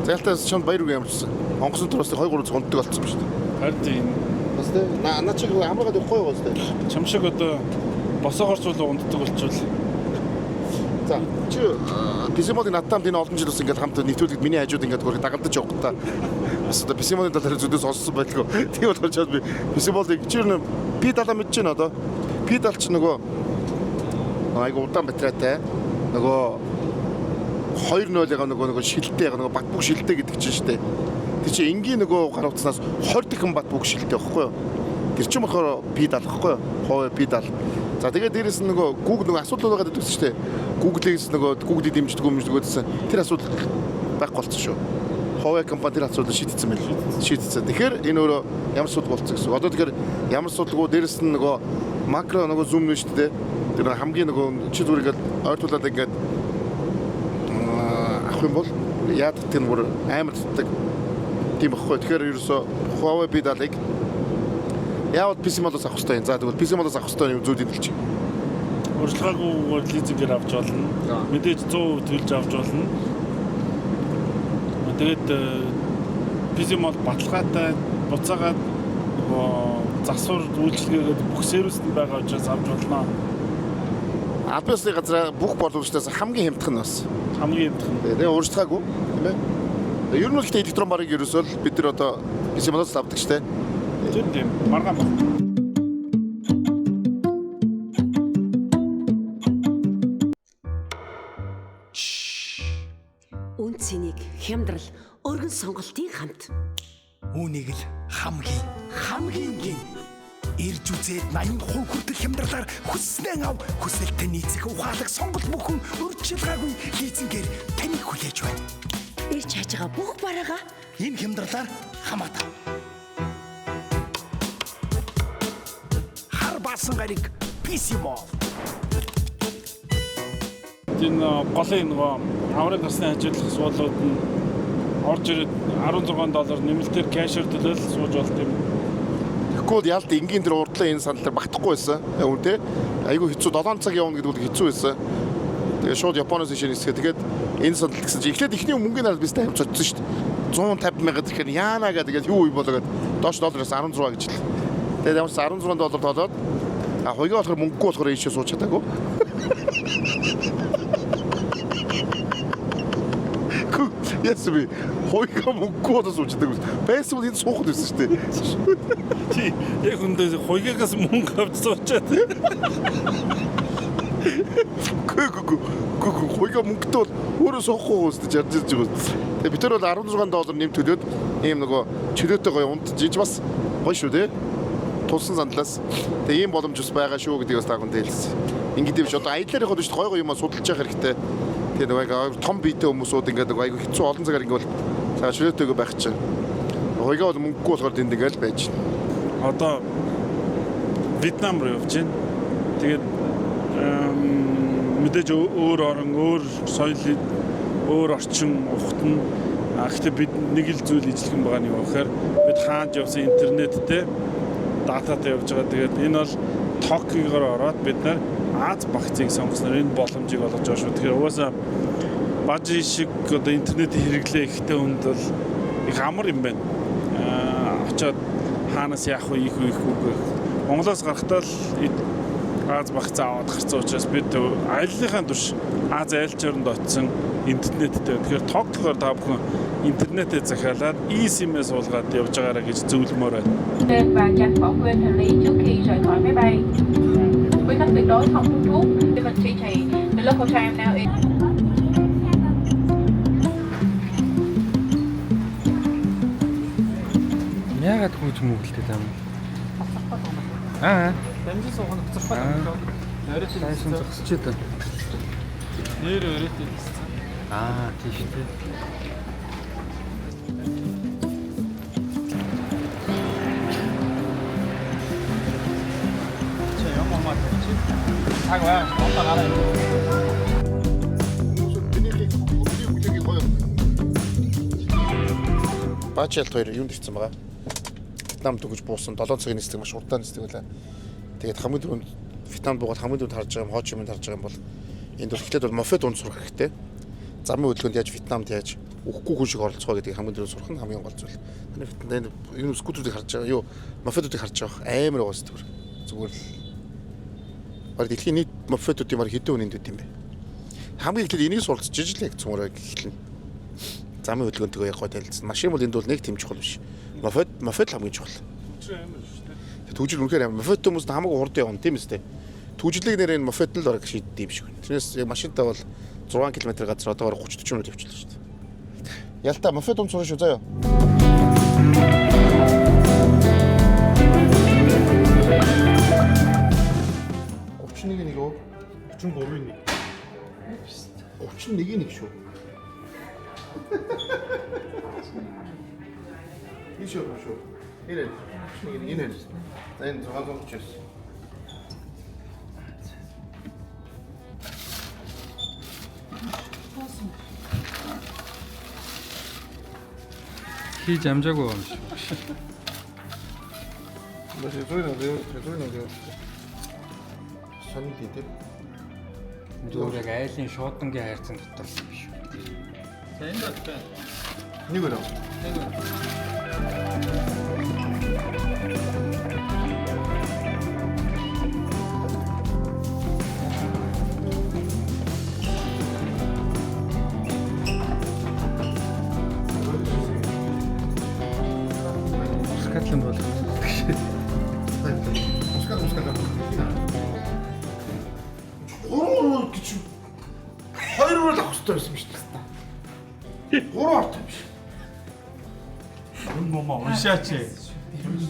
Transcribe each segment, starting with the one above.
За ялтаас чамд баяр үгүй ямарчсан. Онгоцон тураас 2 3 цаг унтдаг болцсон ба шүү дээ. Харин тийм. Бас тэ наа чиг амаргаад явахгүй юу бас тэ. Чам шиг одоо босоогоор ч бол унтдаг болчихвол. За чи PC Mall-ыг надтай хамт энэ олон жил бас ингээд хамт нэвтрүүлэгт миний хажууд ингээд хөрөх дагалдаж явах та. Бас одоо PC Mall-ын талаар зүдээс сонссон байлгүй. Тийм болохоор чад би PC Mall-ыг чи юу P70 мэдэж байна одоо. P70 ч нөгөө айгу удаан батарейтай нөгөө 2.0-ыг нөгөө шилтэй нөгөө бат бөх шилтэй гэдэг чинь штэ. Тэр чинь энгийн нөгөө гар утаснаас 20 дахин бат бөх шилтэй байхгүй юу? Тэр чинь болохоор P70 байхгүй юу? Huawei P70. За тэгээд дээрэс нь нөгөө Google нөгөө асуудал болоод байдаг шүү дээ. Google-ээс нөгөө Google-ийг дэмждэг юм гэсэн тэр асуудал байхгүй болсон шүү. Huawei компани тэр асуудлыг шийдсэн байл. Шийдсэн. Тэгэхээр энэ өөрөө ямар асуудал болцсон гэсэн үг. Одоо тэгэхээр ямар асуудалгүй дээрэс нь нөгөө макро нөгөө зум нэ шүү дээ. Тэр хамгийн нөгөө чи зүгээр ингээд ойртуулад ингээд авах юм бол яадаг тэр бүр амар татдаг тийм багхгүй. Тэгэхээр ерөөсө Huawei P70-ыг яавал PC Mall-оос авах хэрэгтэй юм. За тэгвэл PC Mall-оос авах хэрэгтэй юм зүйлийг хэлчих. Урьдчилгаагүйгээр лизингээр авч болно. Мэдээж 100% төлж авч болно. Тэгээд PC Mall баталгаатай буцаагаад нөгөө засвар үйлчилгээгээд бүх сервис нь байгаа учраас авч болно. Албан ёсны газар бүх борлуулагчдаас хамгийн хямдхан нь бас. Хамгийн хямдхан. Тэгээ урьдчилгаагүй тийм ээ. Ер нь бол гэхдээ электрон барыг ерөөсөө л бид нар одоо PC Mall-оос авдаг штэ. Тийм тийм. Маргаан баг. Үн цэнийг хямдрал өргөн сонголтын хамт. Үүнийг л хамгийн Хамгийн гин ирж үзээд 80% хүртэл хямдралаар хүсснээ ав хүсэлтэд нийцэх ухаалаг сонголт бүхэн урьдчилгаагүй лизингээр таныг хүлээж байна. Ирж хайж байгаа бүх бараагаа Энэ хямдралаар хамаатав. Хар баасан гариг PC Mall. Энэ голын нөгөө аврын гарсны хажуудлах суулууд нь орж ирээд 16 доллар нэмэлтээр кэшээр төлөөл сууж болт юм. Тэгэхгүй бол ялт энгийн тэр урдлын энэ сандал дээр багтахгүй байсан. Үн тэ. Айгүй хэцүү 7 цаг явна гэдэг бол хэцүү байсан. Тэгээ шууд Японоос ишээ нисгээ. Тэгээд энэ сандал гэсэн чинь эхлээд эхний мөнгөний нараас би тайм цоцсон шүү дээ. 150 мянга тэгэхээр яана гэдэг юу юм болоо гэд доош доллароос 16 гэж л. Тэгээд ямар ч 16 доллар толоод а хуйгаа болохоор мөнгөгүй болохоор ийшээ сууж чадаагүй. Яс би хуйгаа мөнгөгүй болоо сууж чадаагүй. Байсан бол энд суухад байсан шүү дээ. Чи яг үндэ хуйгаагаас мөнгө авч суучаад. Гү гү гү гү хуйгаа мөнгөтэй бол өөрөө суухгүй үстэй жарж ирж байгаа. Тэгээ бид нар бол 16 доллар нэм төлөөд ийм нөгөө чөлөөтэй гоё унтж иж бас гоё шүү дээ. Тулсан сандлаас тэгээ ийм боломж бас байгаа шүү гэдгийг бас та бүхэнд хэлсэн. Ингээд юм биш одоо аяллаар явахад биш гоё гоё юм судалж явах хэрэгтэй. Тэгээ нөгөө ингээ том биетэй хүмүүсүүд ингээд нөгөө айгүй хэцүү олон цагаар ингээд бол цаа чөлөөтэйгөө байх чинь. Хуйгаа бол мөнгөгүй болохоор тэнд ингээд л байж байна. Одоо Вьетнам руу явж байна. Тэгээд мэдээж өөр орон, өөр соёл, өөр орчин ухтана. А гэхдээ бид нэг л зүйл ижлэгэн байгаа нь юу гэхээр бид хаанч явсан интернеттэй дататай явж байгаа. Тэгээд энэ бол Токиогоор ороод бид нар Аз багцыг сонгосноор энэ боломжийг олгож байгаа шүү. Тэгэхээр угаасаа бажи шиг одоо интернетийн хэрэглээ ихтэй хүнд бол их амар юм байна. Очоод хаанаас яах вэ, ийх үү, их үү гэх. Монголоос гарахдаа л Аз багцаа аваад гарсан учраас бид аяллахын турш Аз айл чоронд очисон интернеттэй. Тэгэхээр Токиогоор та бүхэн интернетээ захиалаад eSIM-ээ суулгаад явж байгаарай гэж зөвлөмөр байна. Nên và tránh bỏ quên hành lý trước khi rời khỏi máy bay. Quý khách tuyệt đối không hút thuốc. City, the local time now is Яагаад хүүж мөглөлтэй там? Аа. Дамжин суух нь хоцорхой Оройтой Тайсан зогсож байна. Нэр оройтой ниссэн. Аа, тийм шүү дээ. Чи юм уу чи? Цаг бай. Одоо гараа. Баачалт хоёр юунд ирсэн байгаа? Вьетнамд өгөж буусан 7 цагийн нислэг маш урдаан нислэг байлаа. Тэгээд хамгийн түрүүнд Вьетнамд буугаад хамгийн түрүүнд харж байгаа юм, хоо чимэнд харж байгаа юм бол энд бол эхлээд бол мофед унд сурах хэрэгтэй. Замын хөдөлгөөнд яаж Вьетнамд яаж Үхгүй хүн шиг оролцгоо гэдгийг хамгийн түрүүнд сурах нь хамгийн гол зүйл. Таны фитнес энэ скутерүүдийг харж байгаа юу? Мопедуудыг харж байгаа амар байгаа зүгээр. Зүгээр л Бараг дэлхийн нийт мопедуудын бараг хэдэн үнэнд үт юм бэ? Хамгийн эхлээд энийг суралцж ижил яг цөмөрөө эхэлнэ. Замын хөдөлгөөнтэйгээ яг гой танилцсан. Машин бол энд бол нэг тийм чухал биш. Мопед мопед л хамгийн чухал. Түгжрэл амар шүү дээ. Түгжрэл үнэхээр амар. Мопед хүмүүс хамаагүй хурдан явна тийм үстэй. Түгжлийг нэр энэ мопед нь л бараг шийддэг юм шиг байна. Тэрнээс яг машинтай бол 6 км газар одоо бараг 30 40 минут явчихлаа шүү дээ. Ялта мопед өмс сурна шүү заяа. 31-ийг өө. 33-ийн 1. 31-ийг шүү. Ийш шүү шүү. Энэ 31-ийг энэ. За энэ 639. Хийж амжаагүй юм шиг. Бас зүйн үү, зүйн үү. Сонин тий. Зүгээр яг айлын шуудангийн хайрцан дотор юм биш үү? За энд бол байна. Нэг өрөө. Мускатлан болох. Мускат мускат. Гурван өрөө гэж хоёр өрөө л авах хэрэгтэй байсан юм шүү дээ. Гурван ортой юм шиг. Үн момоо уншаач.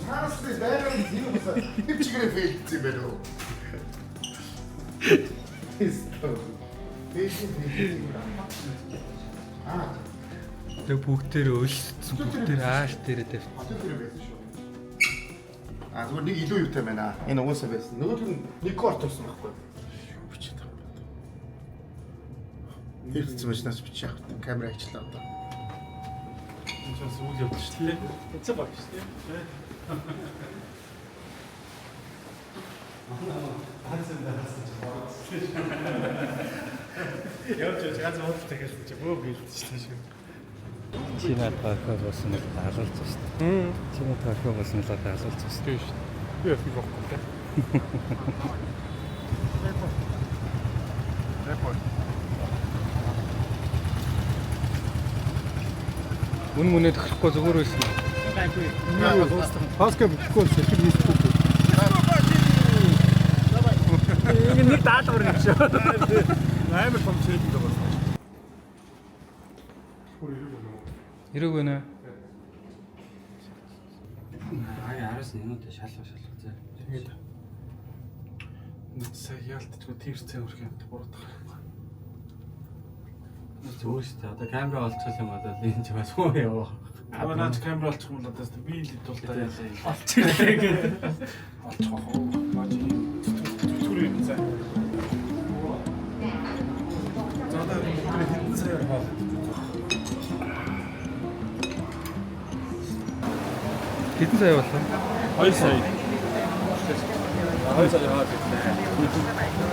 Тааслаа байгаад энэ бас тэр чигээрээ фейлдсэн юм байна уу? Тест. Тест. Аа, Тэг бүгдээр өлссөн бүгдээр ааш дээрээ тавьсан. хотын тэр байсан шүү. Аа, зүгээр нэг илүү юутай байна. Энэ угаасаа байсан. Нөгөөх нь нэг корт байсан байхгүй. Юу бичээд байгаа юм бэ? Фейлдсэн машинаас бичиж явах. Камера хийчлээ одоо. Энэ ч бас үйл явдал шүү дээ. Эцэг баг шүү дээ. Явж явж ганц худал дахиад чи бөө бэлдчихлээ шүү. Чи надад орхио болсон л алуулж шүү дээ. Чи надад орхио болсон л алуулж шүү дээ. Тийм шүү. Би орхиг байхгүй те. Үн мүнээ тохирохгүй зүгээр байсан. Паска бичихгүй сэтэл хийхгүй. Ингэ нэг даалгавар юм шүү. Амар том чэйд байгаа байна. Хэрэг байна. Аа араас нь юунуудаа шалга шалга заа. Тэгээд нэг сая яалтчгүй тэр цай өрх юмт буруудах юм. Зүгээр шүү дээ. Одоо камера олцсон юм бол энэ ч бас муу яваа. Аа наач камера олчих юм бол одоо би л дултаа ялаа. Олчихлээ гэдэг. Олчих واخ. Баач зүтгэр юм за. За одоо бүгд хэдэн саяар хоол идэж үзэх. Хэдэн сая болов? 2 сая. 2 сая хоол идлээ.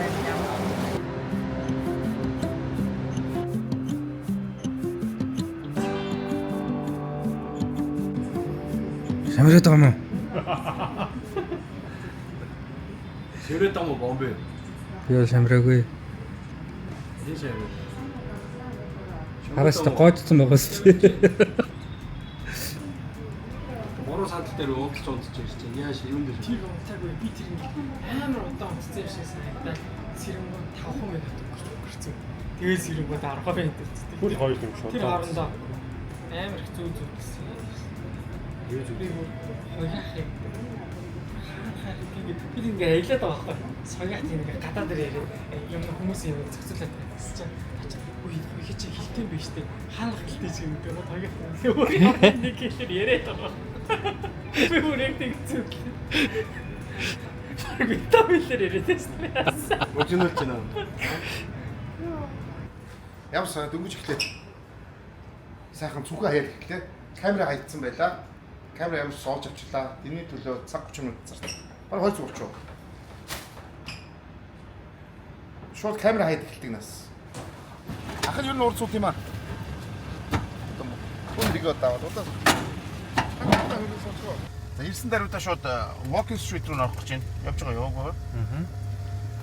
Шамраад байгаа юм уу? Шиврээд байгаа мó бомбэ. Би бол шамраагүй. Энэ шиврээд. Хараас та гоожсон байгаа шүү дээ. Гурван сандал дээр уудалж унтж ирж чинь яаш юун дээр. Тэр унтаагүй би тэр ингэ амар удаан унтсан юм шиг санагдаад сэрэнгүүн 5 минут өнгөрцөн. Тэгээд сэрэнгүүн 10 минут өнгөрцөн. Бүр хоёр юм шүү. Тэр хоорондоо амар их зүү зүү гэсэн. Юу зүг. Би бүр хоёрах юм. Хаан хаан би ингээ аялаад байгаа байхгүй. Соёот ингээ гадаа дээр яриад юм хүмүүс юм зохицуулаад байсан чинь ачаа үгүй үгүй чи хилтэй юм биш үү? Хаанах хилтэй ч юм бэ? Хоёрох юм. Нэг хэлээр яриад байгаа. Би бүр яг тэгсэн. Би тавилэр яриад байсан. Мужинуулж байна. Ямар санаа дөнгөж эхлээд сайхан цүнхээ хаяад эхлэв. Камера хаягдсан байлаа. Камера ямар ч соолж авчлаа. Энэний төлөө цаг 30 минут зарсан. Бараг 230. Шууд камера хаяад эхэлдэг нас. Ах нь ер нь урд сууд юм аа. Хүн нэг удаа аваад удаа. За, ирсэн даруйдаа шууд Walking Street руу орох гэж байна. Явж байгаа юу? Аа.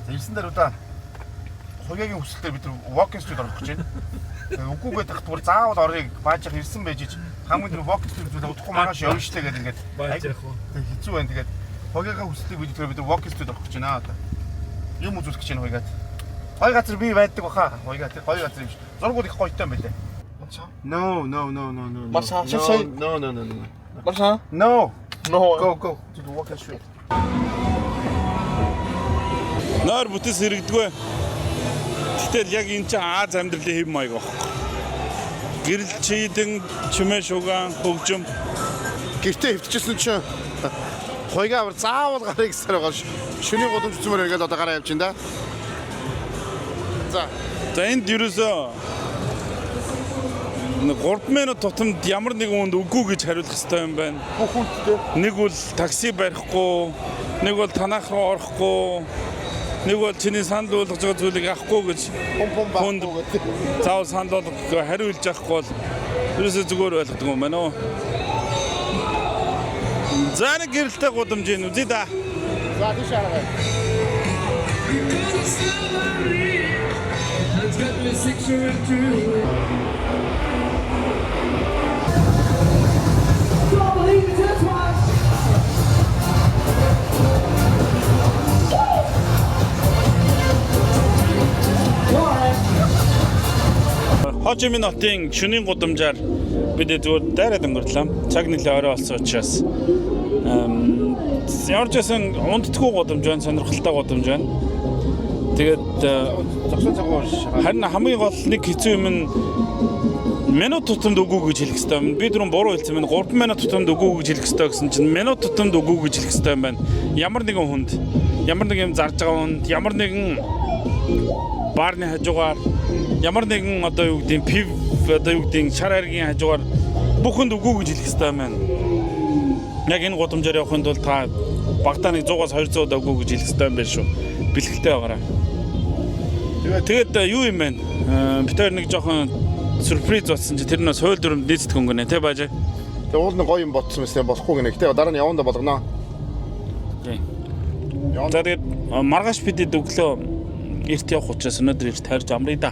За, ирсэн даруйдаа Хуягийн хүсэлтээр бид нар Walking Street орох гэж байна. Тэгээ үгүй гэдэг бүр заавал орыг бааж явах ирсэн байж ич хамгийн тэр Walking Street зүйл удахгүй маргааш явна штэ гэдэг ингээд Бааж явах уу? Тэгээ хэцүү байна. Тэгээд Хуягийн хүсэлтийг бид тэр бид нар Walking Street орох гэж байна одоо. Юм үзүүлэх гэж байна Хуягаад. Гоё газар би байдаг баха. Хуяга тэр гоё газар юм шиг. Зургууд их гоётой юм байлээ. No, no, no, no, no. Massage. No, no, no, no, no. Massage? No. No. Go, go to the Walking Street. Нойр бүтэс хэрэгдэггүй. Гэтэл яг энэ чинь Аз амьдралын хэв маяг аахгүй. Гэрэл чийдэн, чимээ шугаан, хөгжим. Гэртээ хөвтөжсэн чинь Хуйгаа авар заавал гарыг гэсээр байгаа ш. Шөнийн гудамж үзмээр ингээд одоо гараа явж байна да. За. За, энд ерөөсөө 3 минут тутамд ямар нэгэн хүнд үгүй гэж хариулах хэрэгтэй юм байна. Бүх хүндтэй. Нэг бол такси барихгүй, нэг бол танаах руу орохгүй, нэг бол чиний санал болгож байгаа зүйлийг авахгүй гэж Пум пум хүнд байхгүй гэдэг. заавал санал болгох хариулж авахгүй бол ерөөсөө зүгээр ойлгодог юм байна уу? За, нэг гэрэлтэй гудамжийг үзье да. За, тийш харгаа. Хо Чи Мин хотын шөнийн гудамжаар бид зүгээр дайраад өнгөрлөө. Цаг нэлээ орой болсон учраас ямар ч байсан унтдаггүй гудамж байна, сонирхолтой гудамж байна. Тэгээд Зогсоо цагаа унш. харин хамгийн гол нэг хэцүү юм нь минут тутамд үгүй гэж хэлэх хэрэгтэй юм. Би түрүүн буруу хэлсэн байна. 3 минут тутамд үгүй гэж хэлэх хэрэгтэй гэсэн чинь минут тутамд үгүй гэж хэлэх хэрэгтэй юм байна. Ямар нэгэн хүнд, ямар нэг юм зарж байгаа хүнд, ямар нэгэн баарны хажуугаар, ямар нэгэн одоо юу гэдгийг пив одоо юу гэдгийг шар харгийн хажуугаар бүхэнд үгүй гэж хэлэх хэрэгтэй юм байна. Яг энэ гудамжаар явахын тулд та багтаа нэг 100-аас 200 удаа үгүй гэж хэлэх хэрэгтэй юм байна шүү. Бэлгэлтэй байгаарай. Тэгээд юу юм бэ? Бид хоёр нэг жоохон сюрприз болсон чи тэр нь бас хууль дүрмэнд нийцдэг өнгөнэ тий, баажаа. Тэгээ уул нь гоё юм ботсон байсан, болохгүй гинэ. Гэтэ дараа нь явандаа болгоно. За, тэгээд маргааш бидэд өглөө эрт явах учраас өнөөдөр эрт харж амрая да.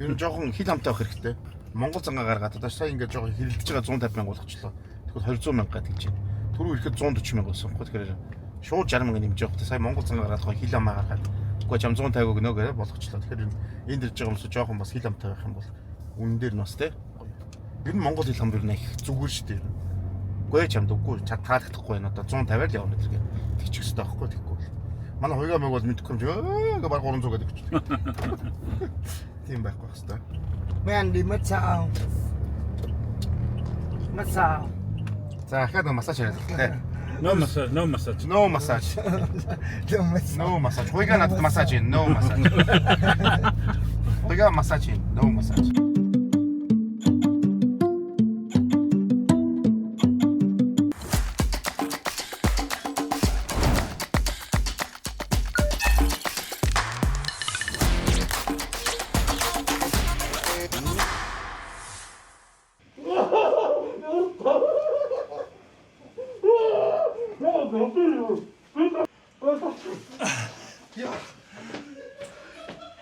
Ер нь жоохон хил хамтаа байх хэрэгтэй. Монгол зангаа гаргаад одоо сая ингээд жоохон хэрэлдэж байгаа 150 мянга болгочлоо. Тэгвэл 200 мянга гэдэг чинь. Түрүү ирэхэд 140 мянга болсон. Тэгэхээр шууд 60 мянга нэмж явах. Сая Монгол зангаа гаргаад гоё хил хамаа гаргаад үгүй чам 150 өгнө гэж болгочлоо. Тэгэхээр энд ирж байгаа хүмүүс жоохон бас хил хамтаа байх юм бол үнэн дээр нь бас те. Ер нь Монгол хил хам ер нь их зүгээр шүү дээ. Үгүй чамд үгүй чад таалагдахгүй байна. Одоо 150-аар л явна гэдэг. Тэгчих хэрэгтэй байхгүй, тэгэхгүй бол. Манай хуйгаа мэг бол мэдэхгүй юм чи ингээ баг 300 гэдэг өгч. Тийм байхгүй байх хэрэгтэй. Mấy anh đi massage không? Massage. За, ахаад нэг массаж яриад те. No massage, no massage. No massage. No massage. No massage. Хуйгаа надад массаж хийн. No massage. Хуйгаа массаж хийн. No massage.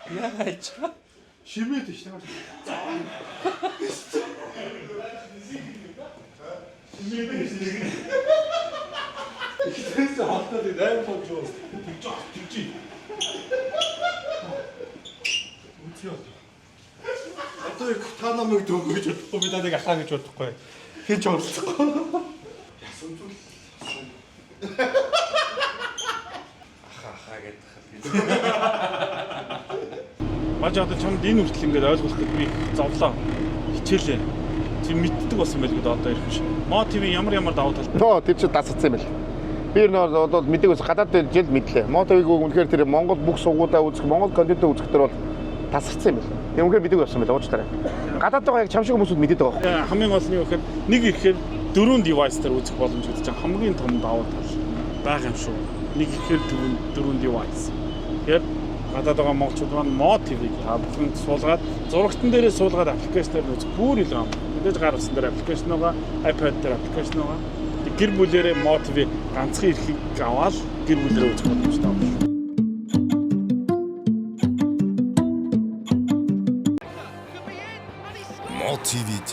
Яагаад ч. Шимээд шүү дээ. Тэгээс халтаад 8 болж юу. Тэгж тэгж. Үгүй. Одоо яг та намайг дөнгөж бодохгүй, би таныг ахаа гэж бодохгүй. Хин ч оролцохгүй. Ясан зүйл. Ахаа ахаа гэдэг. Баж, одоо чамд энэ хүртэл ингээд ойлгох гэж би зовлоо. Хичээлээ. Чи мэддэг болсон байлгүй дээ одоо ирэх биш. Мо ТV ямар ямар давуу тал. Нөө, тэр чи дасацсан юм бэл. Би ер нь бол мэдээг ус гадаад жил мэдлээ. Мо ТV-г үнэхээр тэр Монгол бүх сувгуудаа үзэх, Монгол контентоо үзэх тэр бол тасарсан юм бэл. Тэр үнэхээр мэдээг болсон байл уучлаарай. Гадаад байгаа яг чам шиг хүмүүсүүд мэдээд байгаа байхгүй. Хамгийн гол нь юу гэхээр нэг ирэхээр дөрвөн device дээр үзэх боломж гэдэг чинь хамгийн том давуу тал байх юм шүү. Нэг ирэхээр дөрвөн device. Тэгэхээр гадаад байгаа монголчууд маань Мо ТV-г та бүхэн суулгаад, зурагтан дээрээ суулгаад, аппликейшнээр нь үзэх бүр илүү юм. Мэдээж гар утсан дээр application байгаа, iPad дээр application байгаа. Тэг гэр бүлэрээ Mo TV ганцхан эрхийг аваад гэр бүлэрээ үзэх боломжтой байна. Мо ТВ-д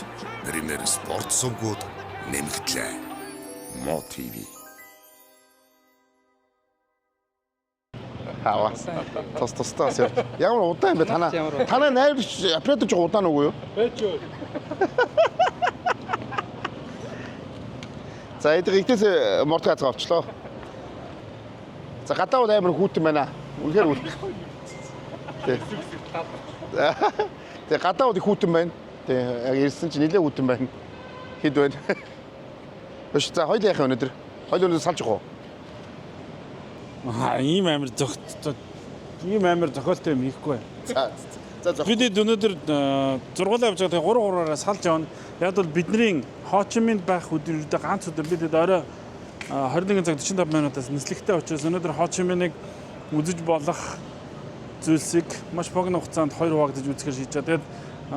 Премьер спорт сувгууд нэмэгдлээ. Мо ТВ. Аваа. Тус тустай бас яв. Ямар удаан юм бэ танаа? Танаа найруулагч оператор жоо удаан үгүй юу? Байж юу. За эдэг ихтээс мордго хазгаа авчлаа. За гадаа бол амар хүүтэн байна. Үнэхээр хүүтэн. Тий. Тэгээ гадаа бол их хүүтэн байна. Тий, яг ирсэн чинь нэлээд хүүтэн байна. Хэд байна? Биш за хоёул яах юм өнөөдөр? Хоёул өнөөдөр салж явах уу? Аа, ийм амар зөгт ийм амар зохиолтой юм хийхгүй. За за за. Бид өнөөдөр зургуулаа явж байгаа 3 3-аараа салж явна. Яг бол бидний Хо Чи Минд байх өдөр ганц өдөр бид орой 21 цаг 45 минутаас нислэгтэй учраас өнөөдөр Хо Чи Минийг үзэж болох зүйлсийг маш богино хугацаанд хоёр хуваагдаж үзэхээр шийдэж байгаа. Тэгээд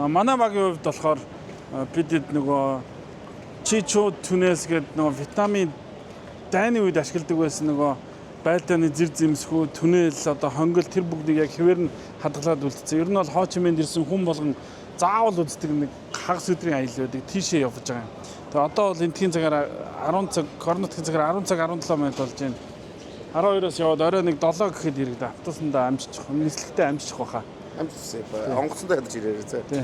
манай багийн хувьд болохоор бид нөгөө Чичо Түнэс гэдэг нөгөө Вьетнамын дайны үед ашигладаг байсан нөгөө байлдааны зэр зэмсхүү түнэл одоо хонгил тэр бүгдийг яг хэвээр нь хадгалаад үлдсэн. Ер нь бол Хо Чи Минд ирсэн хүн болгон заавал үздэг нэг хагас өдрийн аялал байдаг. Тийшээ явж байгаа юм. Тэгээ одоо бол энтхийн цагаар 10 цаг, орон нутгийн цагаар 10 цаг 17 минут болж байна. 12-оос яваад орой нэг 7 гэхэд иргэд автобусандаа амжчих, нислэгтэй амжчих байхаа. Амжсан. Онгоцондоо ядаж ирээрээ зэ. Тий.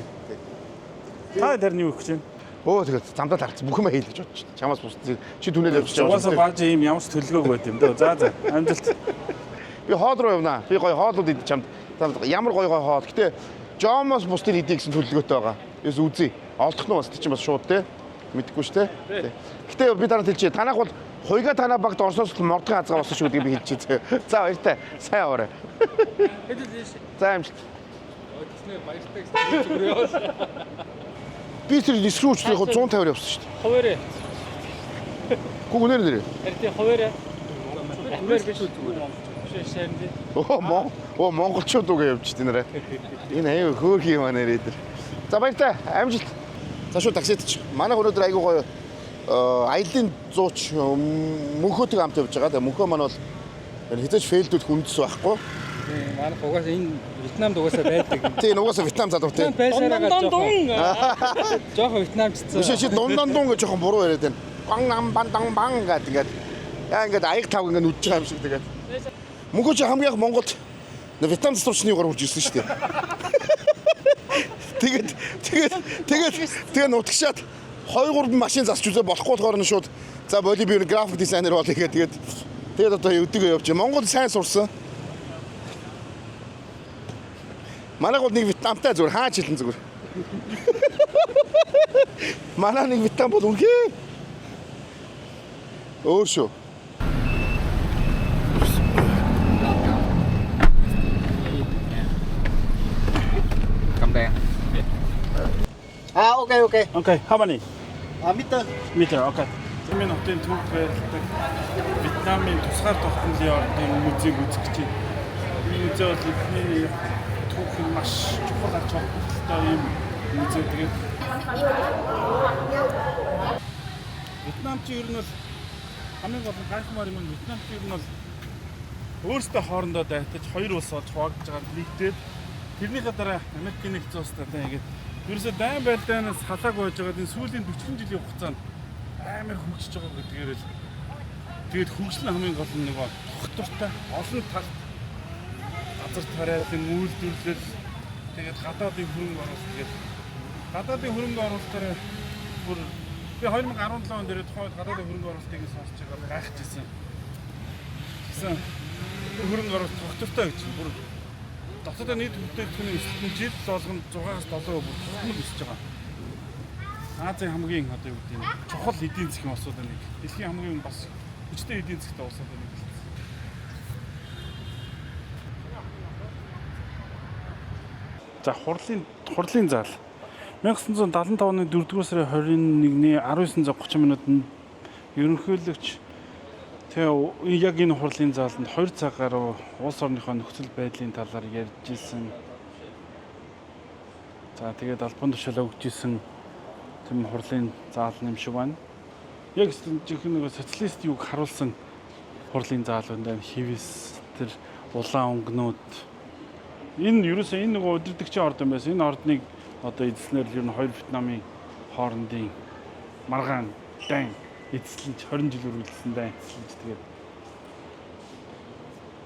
Та тэр нь юу өгч байна? Өө тэгээд замдаа тарцсан бүх юм хийл гэж бодож байна. Чамаас бус чи түнэл явчих Угаасаа бааж ийм ямар ч төлөвлөгөөг байт юм дөө. За за амжилт. Би хоол руу явнаа. Би гоё хоолууд идэж чамд ямар гоё гоё хоол. Гэтэ Жомоос бусдыг идэх гэсэн төлөвлөгөөтэй байгаа. Ерөөс үзье. Олдох нь бас тийм бас шууд те. Мэдэхгүй ш те. Гэтэ би дараа нь хэлчихье. Танах бол хуйга танаа багт орсоос л мордгын хазгаа болсон шүү гэдгийг би хэлчихье. За баяртай. Сайн яваарай. За амжилт. Баяртай гэсэн зүгээр яваа. Би тэр нисрүү өчтөр яг 150-аар явсан шүү дээ. Хуваарэ. Гүг үнээр нэрээ. Харин тий хуваарэ. Хуваар биш зүгээр. Биш шарин тий. Оо мон оо монголчууд үгээ явж дээ нэрээ. Энэ аюу хөөх юм аа нэрээ тэр. За баяртай. Амжилт. За шүү таксид чи. Манай өнөөдөр айгуу гоё аялын зууч мөнхөтэйг хамт явж байгаа. Тэгээ мөнхөө маань бол хизээч фейлдүүд хүндс байхгүй. Манайх угаасаа энэ Вьетнамд угаасаа байдаг. Тий, угаасаа Вьетнам залуу тий. Байсараа жоохон. Жоохон вьетнамчсан. Биш чи дундан дун гэж жоохон буруу яриад байна. Гон нам бан дан бан гэдэг ингээд яа ингээд аяг тав ингээд нүдж байгаа юм шиг тэгээд. Мөнхөө чи хамгийн их Монголд Вьетнам засварчны югаар хурж ирсэн шүү дээ. Тэгээд тэгээд тэгээд тэгээд нутагшаад 2 3 машин засч үзээ болохгүй болохоор нь шууд за боли би график дизайнер болъё тэгээд тэгээд тэгээд одоо өдөгөө явж. Монгол сайн сурсан. Манай гол нэг Вьетнамтай зүгээр хаач хэлэн зүгээр. Манай нэг Вьетнам бол үнэхээр өөр шүү. Cầm đèn. À ok ok. Okay, how many? À meter. Meter, okay. Миний хотын төвд байрладаг Вьетнамын тусгаар тогтнолын ордын музейг үзэх гэж байна. Энэ музей бол эдний түүхэн маш чухал ач холбогдолтой юм музей. Тэгээд Вьетнам чи ер нь бол хамгийн гол нь гайхмаар юм нь Вьетнам чи ер нь бол өөрсдөө хоорондоо дайтаж хоёр улс болж хуваагдж байгаа нэгдээд тэрнийхээ дараа Америкийн нэгдсэн улстай ингээд ерөөсөө дайн байлдаанаас халаагүй байж байгаа энэ сүүлийн 40 жилийн хугацаанд амар хөгжиж байгаа гэдгээр л тэгээд хөгжил нь хамгийн гол нь нөгөө тогтвортой олон талт газар тариалан үйлдвэрлэл тэгээд гадаадын хөрөнгө оруулалт тэгээд гадаадын хөрөнгө оруулалтаараа бүр би 2017 он дээр тухайн үед гадаадын хөрөнгө оруулалтыг сонсч байгаа гайхаж байсан. Тэгсэн хөрөнгө оруулалт тогтвортой гэж бүр дотоодын нийт бүтээгдэхүүний өсөлт нь жил болгоно 6-аас 7% бүр тогтмол өсөж байгаа. Азийн хамгийн одоо юу гэдэг нь чухал эдийн засгийн улсуудын нэг. Дэлхийн хамгийн бас хүчтэй эдийн засгтай улсуудын нэг болсон. За хурлын зал 1975 оны 4-р сарын 21-ний 19:30 минутанд ерөнхийлөгч тэгээ яг энэ хурлын зааланд 2 цаг гаруй улс орныхоо нөхцөл байдлын талаар ярьж исэн. За тэгээд албан тушаалаа өгч исэн Тийм хурлын заал юм шиг байна. Яг жинхэнэ нэг социалист юг харуулсан хурлын заал байна. Хивс тэр улаан өнгөнүүд. Энэ ерөөсөө энэ нөгөө удирдагчийн ордон байсан. Энэ ордныг одоо эзэлснээр л ер нь хоёр Вьетнамын хоорондын маргаан дайн эзэлж 20 жил үргэлжилсэн дайн эзэлж тэгээд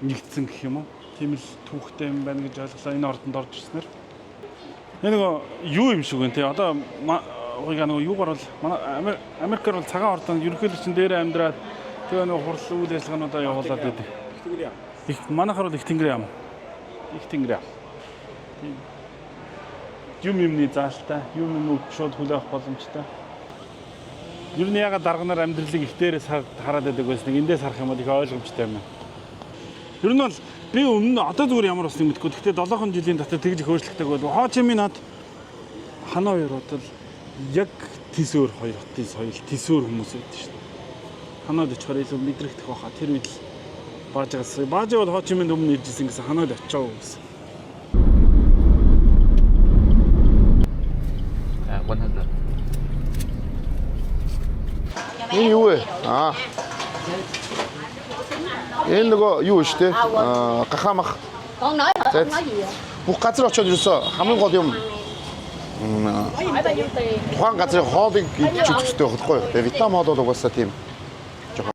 нэгдсэн гэх юм уу? Тийм л түүхтэй юм байна гэж ойлголоо энэ ордонд орж ирснээр. Энэ нөгөө юу юм шиг вэ те одоо уйга нөгөө юугаар бол манай Америкаар бол цагаан ордон ерөнхийлөгч нь дээр амьдраад тэгээ нөгөө хурал үйл ажиллагаануудаа явуулаад байдаг. Их тэнгэрийн ам. Их манайхаар бол их тэнгэрийн ам. Их тэнгэрийн ам. Тийм. Юм юмны заалтай, юм юм шууд хүлээх боломжтой. Ер нь ягаад дарга нар амьдралыг их дээрээс хараад байдаг байсан нэг эндээс харах юм бол их ойлгомжтой юм байна. Ер нь бол би өмнө одоо зүгээр ямар болсныг мэдэхгүй. Гэхдээ 7 жилийн дотор тэгж их өөрчлөгдөг бол Хо Чи Мин хот Ханой хоёр хот бол яг тис өөр хоёр хотын соёл, тис өөр хүмүүс байдаг шүү дээ. Ханойд очихоор илүү мэдрэгдэх байхаа. Тэр үед л Баажаас Баажаа бол Хо Чи Минд өмнө ирж исэн гэсэн Ханойд очив гэсэн. 100. Энэ юу вэ? Аа. Энэ нөгөө юу шүү дээ? Аа, гахаамах. Con nói hả? За Con nói gì vậy? бүх газар очиод ерөөсөө хамгийн гол юм Hỏi bao nhiêu tiền? тухайн газрын хоолыг идчих хэрэгтэй байх байхгүй юу? Тэгээ Вьетнам хоол бол угаасаа тийм жоохон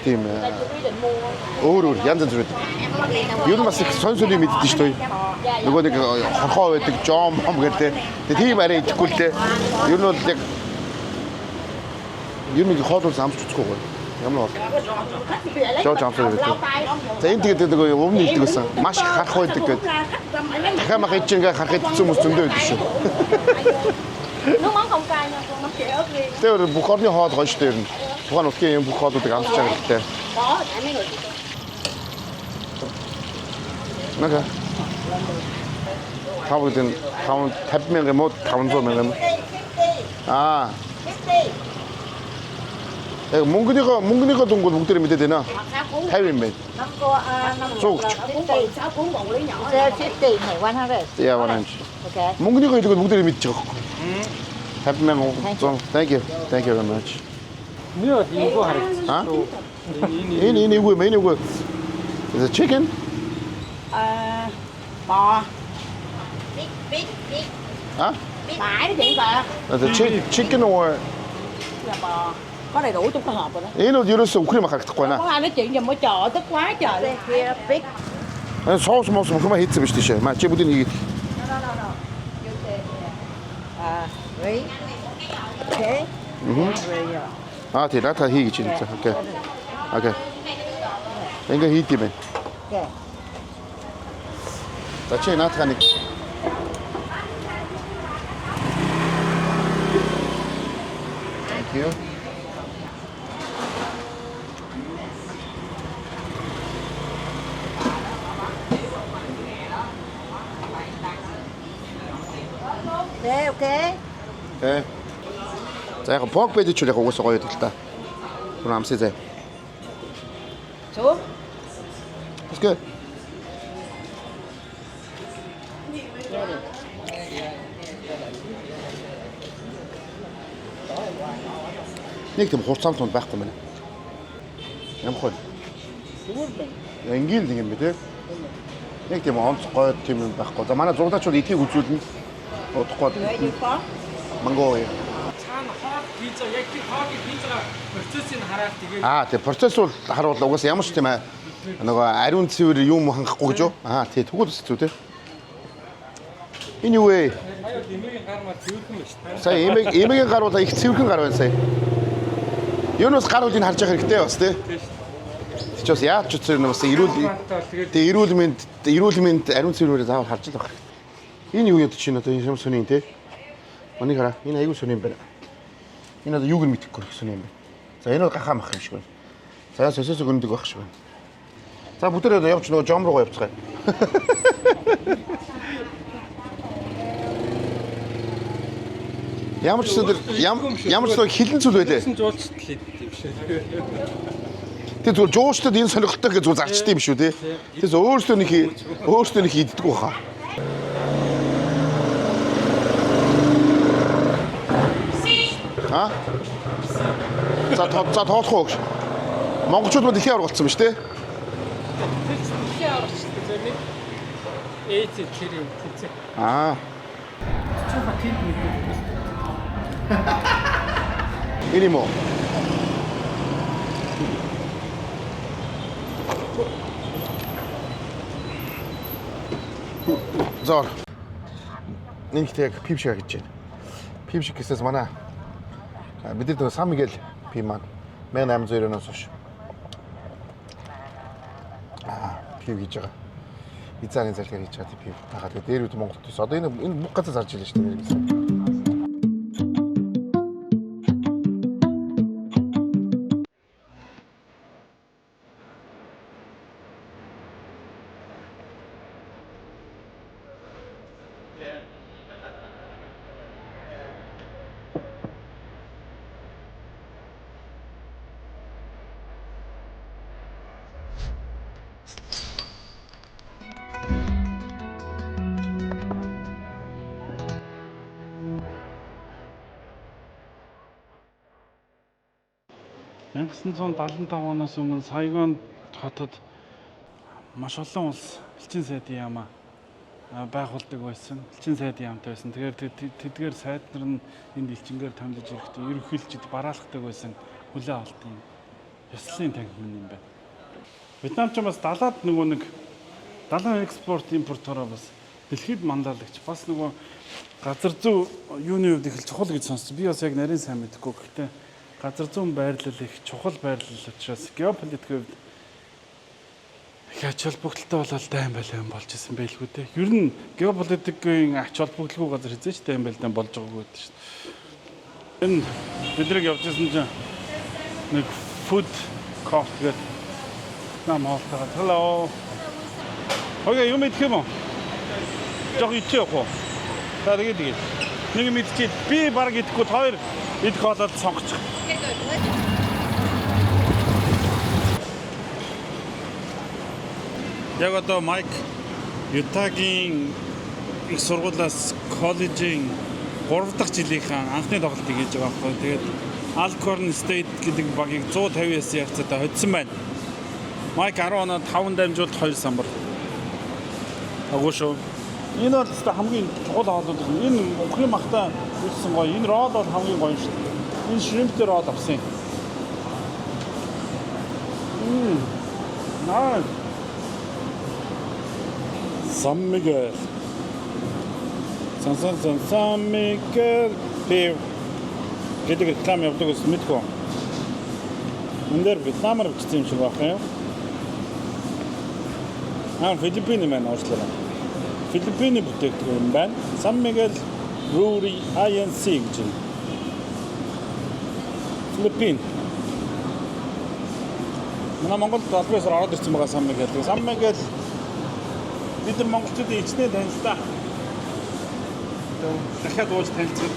тийм Chị quyết định mua. өөр өөр янз янз байдаг. Ер нь бас их сонь сонь юм иддэг шүү дээ. Нөгөө нэг хорхоо байдаг, жом хом гэдэг. Тэгээ тийм арай идэхгүй л дээ. Ер нь бол яг ер нь хоол ус амсч үзэхгүй гоё. Ямар хоол? Жож амсаад байдаг. За энэ тэгээд нөгөө өмнө иддэг байсан. Маш их харах байдаг гэдэг. Дахиад мах идэж ингээ харах идсэн хүмүүс зөндөө байдаг шүү. Nước mắm không cay nha, con nó chỉ ớt riêng. Тэр бүх орны хоол гоё шүү дээ ер нь. Тухайн нутгийн юм бүх хоолуудыг амсч байгаа хэрэгтэй. Có, tại mấy người Нэгэ. Тав гэдэг нь 5 50 мянга юм уу 500 мянга юм уу? Аа. Яг мөнгөнийхөө мөнгөнийхөө дүнг бол бүгдээрээ мэдээд байна. 50 юм байна. 100 өгч. 6 cuốn bột lý nhỏ. 50 này 100. Яа варанч. Ok. Мөнгөнийхөө хэлэг бол бүгдээрээ мэдчих байгаа байхгүй. 50 мянга 100. Thank you. Thank you very much. Миний бол эвгүй харагдчих. Аа? Энэ энэ эвгүй юм, энэ эвгүй. Is it chicken? À, bò. Аа? Phải đó chị bà. Is it chicken or Là bò. Có đầy đủ trong cái hộp rồi đó. Энэ бол ерөөсөө үхрийн мах харагдахгүй байна. Có ai nói chuyện giùm ở chợ tức quá trời. Here, big. Энэ соус мос бүх юм хийцэн биш тийшээ. Маа чи бүгдийг хийгээд. À, rí. Ok. Аа тий, наадаа хий гэж хэлсэн. Okay. Okay. Ингээ хийд юм байна. Ok. За чи наадаа нэг Thank you. Ok, ok. Okay. За яг pork belly ч яг угаасаа гоё байдаг л та. Түр амсъя заа. Xuống. That's good. Нэг тийм хурцаан тунд байхгүй мэнэ. Ямар хөө? Зүгээр байна. Энгийн л нэг юм бэ те. Нэг тийм онц гоё тийм юм байхгүй. За манай зугтаач бол эдгийг үзүүлнэ. Удахгүй. Монголиа. Цаана хоол хийж байгаа яг тэр хоолыг хийж байгаа процессыг хараад тэгээд Аа тий процесс бол харуул угаасаа ямар ч тийм нөгөө ариун цэвэр юм хангахгүй гэж юу? Аа тий тэгвэл бас зү тий. Энэ юу вэ? Сая бол эмээгийн гар мал цэвэрхэн байна шүү дээ. Сая эмээг эмээгийн гар бол их цэвэрхэн гар байна сая. Юу нь бас гар үл энэ харж явах хэрэгтэй бас тий. Тэг чи бас яаж ч үсэр бас эрүүл тий эрүүл мэнд эрүүл мэнд ариун цэврээр заавал харж л байх хэрэгтэй. Энэ юу ядаж чинь одоо энэ юм сонин тий. Манийг хараа энэ аягүй сонин юм байна. Энэ одоо юуг нь мэдэхгүй их сонин юм байна. За энэ бол гахаа мах юм шиг байна. За сосис өгөндөг байх шиг байна. За бүгдээрээ одоо явж нөгөө жом руугаа явцгаая. Ямар ч зүйл ямар ч зүйл хилэн зүйл байлээ. Тэгсэн жуулчдал иддэг юм шиг. Тэр зүгээр жуучдад энэ сонирхолтой гэж зүгээр зарчтай юм шүү тий. Тэрс өөрсдөө нэг иддэггүй хаа. А? За, тоглох уу гэж. Монголчууд мөн дэлхийн аварга болсон ба шүү дээ. Тэр ч дэлхийн аварга ч гэдэг зөв нэг ээц тэр юм тэнцээ. Аа. Чухаа тэнд мэдээ. Энэ юм уу? Зор. Нэг яг пив шиг гэж байна. Пив шиг гэсээс манай бид нар Сан Мигел пив маань 1890-оос хойш пив хийж байгаа. Изааны зарлигаар хийж байгаа пив. Тагаа тэгээ дээр үед Монголд төс. Одоо энэ бүх газар зарж илээ шүү дээ. «1975 оноос өмнө Сайгон хотод маш олон улс элчин сайдын яамаа байгуулдаг байсан. Элчин сайдын яамтай байсан. Тэгэхээр тэдгээр сайд нар нь энд элчингээр томилж ирэхдээ ерөнхийлчид бараалхдаг байсан хүлээ авалтын ёслолын танхим юм байна. Вьетнам ч бас далаад нөгөө нэг далайн экспорт импортоороо бас дэлхийд мандаалагч бас нөгөө газар зүй юуны хувьд их л чухал гэж сонссон. Би бас яг нарийн сайн мэдэхгүй. Гэхдээ газар зүүн байрлал их чухал байрлал учраас геополитикийн хувьд их ач холбогдолтой болол дайн байлаа болж исэн байлгүй дээ. Ер нь геополитикийн ач холбогдолгүй газар хэзээ ч дайн байлдаан болж байгаагүй гэдэг шин. Энэ бидрэг явж исэн чинь нэг food court гэдэг нам хоолтойгоо. Hello. Хоёа юм идэх юм уу? Жог идчих явах уу? За тэгээд. Нэг юм идчихээд би баг идэхгүй хоёр идэх хоолоод сонгочих. Яг одоо Майк Ютагийн их сургуулиас коллежийн 3 дахь жилийнхаа анхны тоглолтыг хийж байгаа байхгүй. Тэгээд Alcorn State гэдэг багийг 159 явцаатай хоцсон байна. Майк 10 оноо 5 дамжуулт 2 самбар. Агуу шүү. Энэ бол өстой хамгийн чухал хоолууд. Энэ мөнхийн махтай үлдсэн гоё. Энэ roll бол хамгийн гоё шүү дээ. Энэ shrimp дээр roll авсан юм. Наа. San Miguel. Сан сан сан San Miguel пив гэдэг реклам явдаг ус мэдгүй. Энэ дээр Вьетнамаар бичсэн юм шиг байх юм. Аа, Филиппин юм байна уучлаарай. Филиппиний бүтээгдэхүүн юм байна. San Miguel Brewery INC гэж байна. Филиппин. Манай Монголд аль биесээр ороод ирсэн байгаа San Miguel. San Miguel бид нар монголчуудын ичнэ танил та. Дахиад ууж танилцах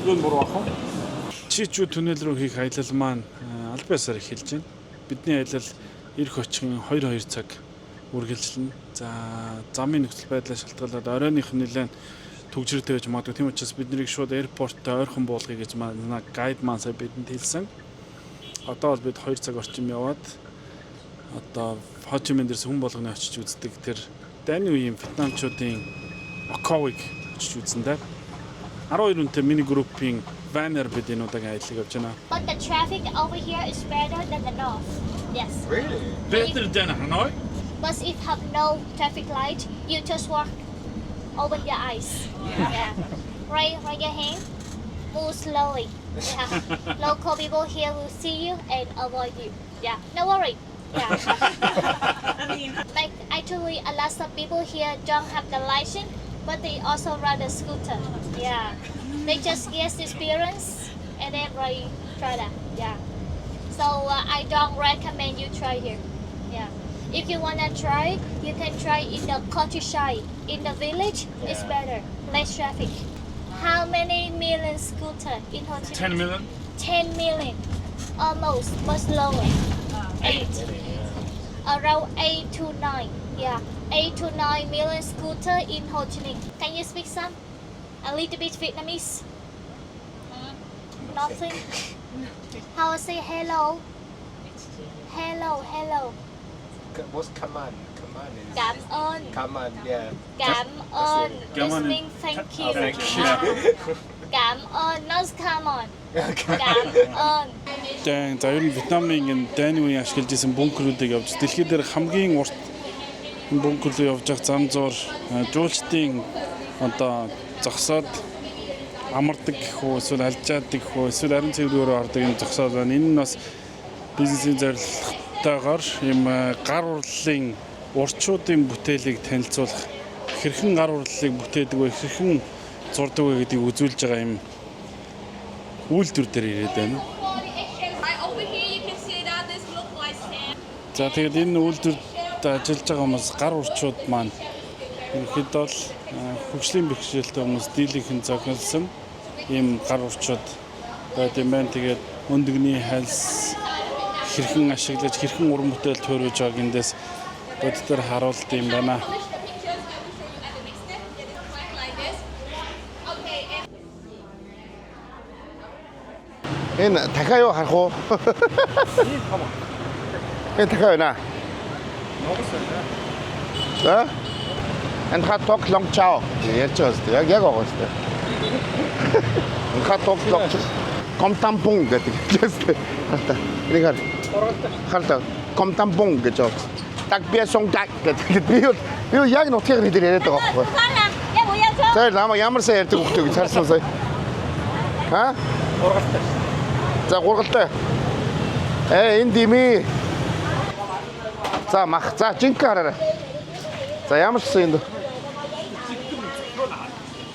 юу нь буруу ах вэ? Чичүү түнэл рүү хийх аялал маань аль биесээр эхэлж байна. Бидний аялал ирэх очихын 2-2 цаг үргэлжлэнэ. За, замын нөхцөл байдлаас шалтгаалаад оройных нь нэлээд түгжрэлтэй байж магадгүй. Тийм учраас бид нарыг шууд airport той ойрхон буулгая гэж манай guide маань сая бидэнд хэлсэн. Одоо бол бид 2 цаг орчим яваад одоо Хо Чи Мин дээрс хүн болгоны очиж үздэг тэр дайны үеийн вьетнамчуудын Оковыг очиж үзсэн дээ. 12 үнэтэй миний группийн van аар бид энэ удаагийн аяллыг явж байна. But the traffic over here is better than the north. Yes. Really? Better than Hanoi? But if have no traffic light, you just walk, open your eyes. Yeah. Right your hand. Move slowly. Yeah. Local people here will see you and avoid you. Yeah. No worry. Yeah. Like actually a lot of people here don't have the license, but they also ride a scooter. Yeah. They just get experience and then ride try that. Yeah. So I don't recommend you try here. Yeah. If you wanna try, you can try in the countryside. In the village, it's better. Less traffic. How many million scooter in Ho Chi Minh? 10 million? 10 million. Almost, but lower. 8. Around 8 to 9. Yeah. 8 to 9 million scooter in Ho Chi Minh. Can you speak some? A little bit Vietnamese? Nothing. How I say hello? Hello, hello. What's come on? Come on is Cảm ơn. Come on, yeah. Cảm ơn. Cảm This ơn. means thank you. Thank you. Cảm ơn, not come on. Cảm ơn. Дайн за ер нь Вьетнамын энэ дайны үеийн ашиглаж исэн бункерүүдийг явж дэлхий дээр хамгийн урт энэ бункер руу явж явах зам зуур жуулчдын одоо зогсоод амардаг гэх үү эсвэл алжаадаг гэх үү эсвэл ариун цэврээр ордог юм зогсоод байна. Энэ нь бас бизнесийн зорилготойгоор ийм гар урлалын урчуудын бүтээлийг танилцуулах хэрхэн гар урлалыг бүтээдэг вэ, хэрхэн зурдаг вэ гэдгийг үзүүлж байгаа юм үйлдвэр дээр ирээд байна. Over here you can see that this look like sand. За тэгээд энэ үйлдвэрт ажиллаж байгаа хүмүүс гар урчууд маань ерөнхийдөө л хөгжлийн бэрхшээлтэй хүмүүс дийлийнхэн зохиолсон ийм гар урчууд байд юм байна. Тэгээд өндөгний хальс хэрхэн ашиглаж хэрхэн уран бүтээл төрүүлж байгааг эндээс боддоор харуулд юм байна. Polish the pictures, I will show you at the next step. Yeah, this one like this. Okay, and Энэ дахиа юу харах уу? Энэ дахиа байна. За. Энэ ха ток лонг чао. Ярьж байгаа зү. Яг яг байгаа зү. Энэ ха ток лонг Комтампун гэдэг хэлээс. Харта. Энийг хар. Харта. Комтампун гэж байгаа. Так би сон так гэдэг. Би бол яг нутгийн хэлээр яриад байгаа байхгүй. За лама ямар сайн ярьдаг хөхтэй гэж харсан сая. Ха? Ургалтай. За гургалтай. Э энэ дими. За мах. За жинхэнэ хараарай. За ямар ч сан энд.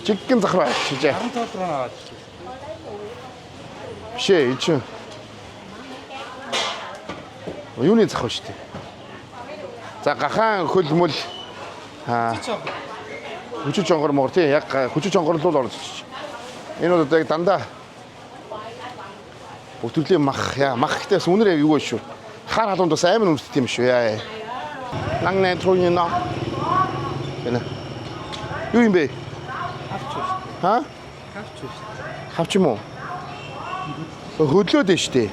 Жинхэнэ зах руу авчижээ. 17 руу аваад ирсэн. Биш ээ энэ чинь. Юуны зах вэ шүү дээ. За гахаан хөл мөл аа хүчит жонгор мөр тий яг хүчит жонгор л орж ирчих. Энэ бол одоо яг дандаа бүх төрлийн мах яа мах гэхдээ бас үнэр яг юу вэ шүү. Хар халуунд бас амар үнэртэй юм шүү яа. Нан нэ труу нэ. Энэ. Юу юм бэ? Хавч шүү. Ха? Хавч шүү. Хавч юм уу? Хөдлөөд нь шүү дээ.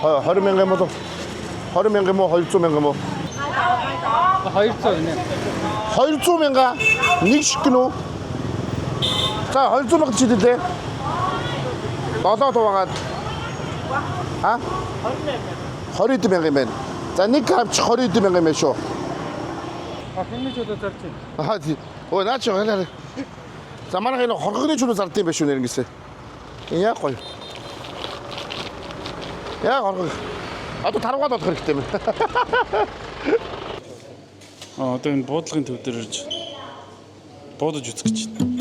20 мянган юм уу? 20 мянган юм уу? 200 мянган юм уу? 200 гинэ. 200 мянга нэг шиг гинүү. За 200 мянга чидэлээ. 7 хуваагаад. А? 20 мянга юм байна. За нэг хавч 20 мянга юм байна шүү. А хэмнэж удаа зарж байна. Аа тий. Өө наа чи хараа. За манайх энэ хоргогны чүнүү зардсан юм байна шүү нэрнгэсээ. Энэ яг гоё. Яг хоргог. Одоо тарвгаад болох хэрэгтэй юм. А одоо энэ буудлын төв дээр ирж буудаж үзэх гэж байна.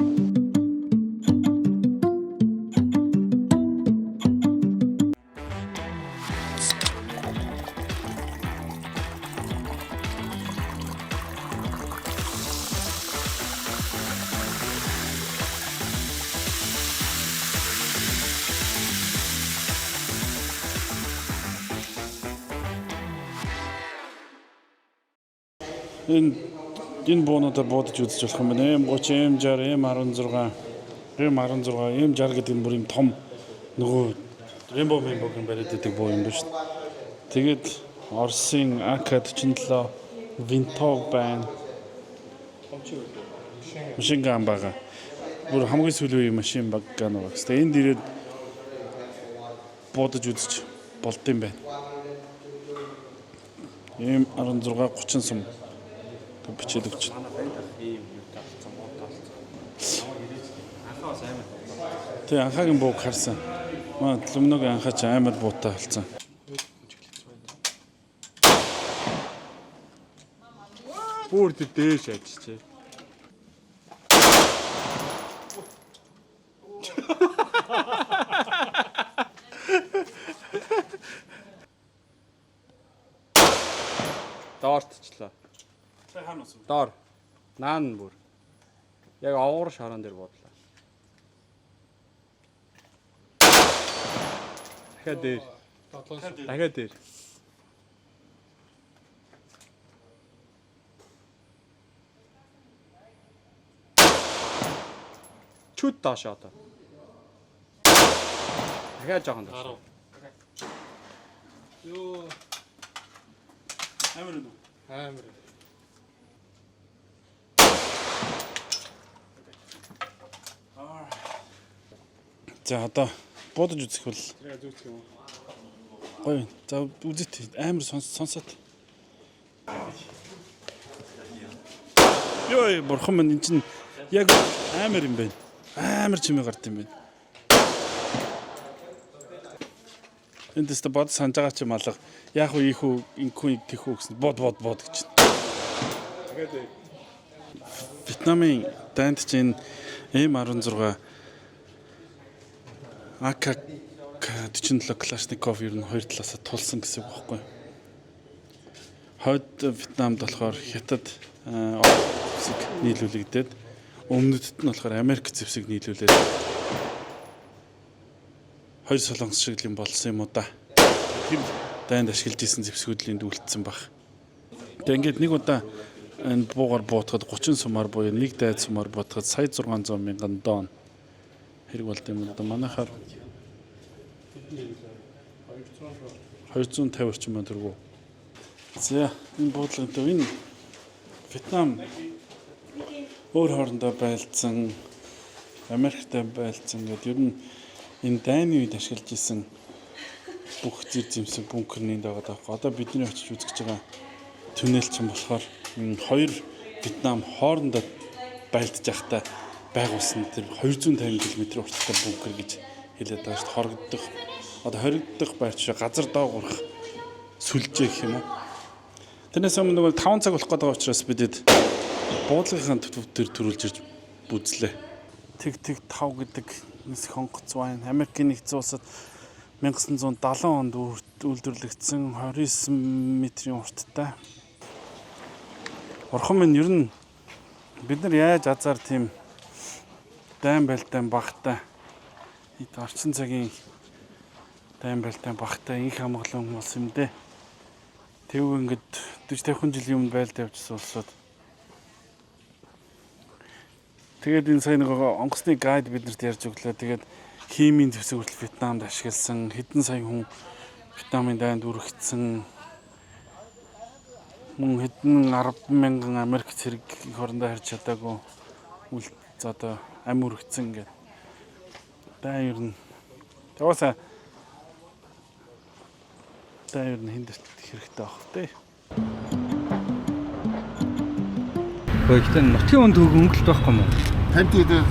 Энэ буунуудаар буудаж үзэж болох юм байна. M30, M60, M16, M16, M60 гэдэг нь бүр юм том нөгөө Rainbow Rainbow гэн бариад идэг буу юм байна шүү дээ. Тэгээд Оросын AK-47 Винтов байна. Машин ган байгаа. Бүр хамгийн сүүлийн үеийн машин баг ган байгаа. Тэгээ энд ирээд буудаж үзэж болд юм байна. M16 30 сум бичээд өгч. Ийм юутай болсон, муутай болсон. Ямар ирээч. Анхаа бас амар. Тэг анхаагийн бууг харсан. Маа лүмнөгийн анхаа ч амар буутай болсон. Бүр тэр дээш ажижээ. Доортчлаа. Сая хаана усан? Доор. Наан бүр. Яг овгор шорон дээр буудлаа. Дахиад дээр. Дахиад дээр. Чүд доош одоо. Дахиад жоохон доош. Йоо. Амар үү? Амар. За, одоо буудаж үзэх бол гоё. За, үзэт амар сонсоод. Йой, бурхан минь, эн чинь яг амар юм байна. Амар чимээ гард юм байна. Энд тест бод санаж байгаа чи малга. Яг уу ийхүү инхүү тэхүү гэсэн бод бод бод гэж. Вьетнамын дайнд чинь M16 AK 47 Калашников ер нь хоёр талаасаа тулсан гэсэн үг байхгүй юу? Хойд Вьетнамд болохоор Хятад зэвсэг нийлүүлэгдээд, өмнөдөд нь болохоор Америк зэвсэг нийлүүлээд хоёр солонгос шиг л юм болсон юм уу да. Тэр дайнд ашиглаж исэн зэвсгүүдлийн үлдсэн баг. Тэгээ ингээд нэг удаа энэ буугаар буутахад 30 сумаар буюу нэг дайд сумаар буутахад сая 600 мянган дон хэрэг болд юм да. Манайхаар 250 орчим мянга төгрөг. За, энэ буудлын төв, энэ Вьетнам өөр хоорондоо байлдсан, Америктай байлдсан гэдэг ер нь энэ дайны үед ашиглаж исэн бүх зэр зэмсэг бункерний байгаа даахгүй. Одоо бидний очиж үзэж байгаа туннель чинь болохоор энэ хоёр Вьетнам хоорондоо байлдаж байхдаа байгуулсан тэр 250 км урттай бункер гэж хэлээд байгаа шүү дээ. Хорогдох, одоо хоригдох байрч газар доогуурах сүлжээ гэх юм уу. Тэрнээс өмнө нөгөө 5 цаг болох гэдэг учраас бидэд буудлынхаа төв төр төрүүлж ирж бүзлээ. Тэг тэг 5 гэдэг нисэх онгоц байна. Америкийн нэгдсэн улсад 1970 онд үйлдвэрлэгдсэн 29 метрийн урттай. Бурхан минь, ер нь бид нар яаж азар тийм дайн байлдаан багтай, эд орчин цагийн дайн байлдаан багтай инх амгалан болсон юм дээ. Тэв ингээд 40 50 жилийн өмнө байлдаа явжсан улсууд. Тэгээд энэ сая нэг онгоцны guide биднэрт ярьж өглөө. Тэгээд химийн зэвсэг хүртэл Вьетнамд ашигласан. Хэдэн сая хүн Вьетнамын дайнд үргэцсэн. Мөн хэдэн 10 мянган Америк цэрэг эх орондоо харж чадаагүй үл одоо ам үргэцсэн гэдэг. Дайн ер нь Тэгвээсээ дайн ер нь хиндэрт хэрэгтэй байх тэ. Гэхдээ нутгийн үнд өнгөлт байхгүй юм уу? Танд дээр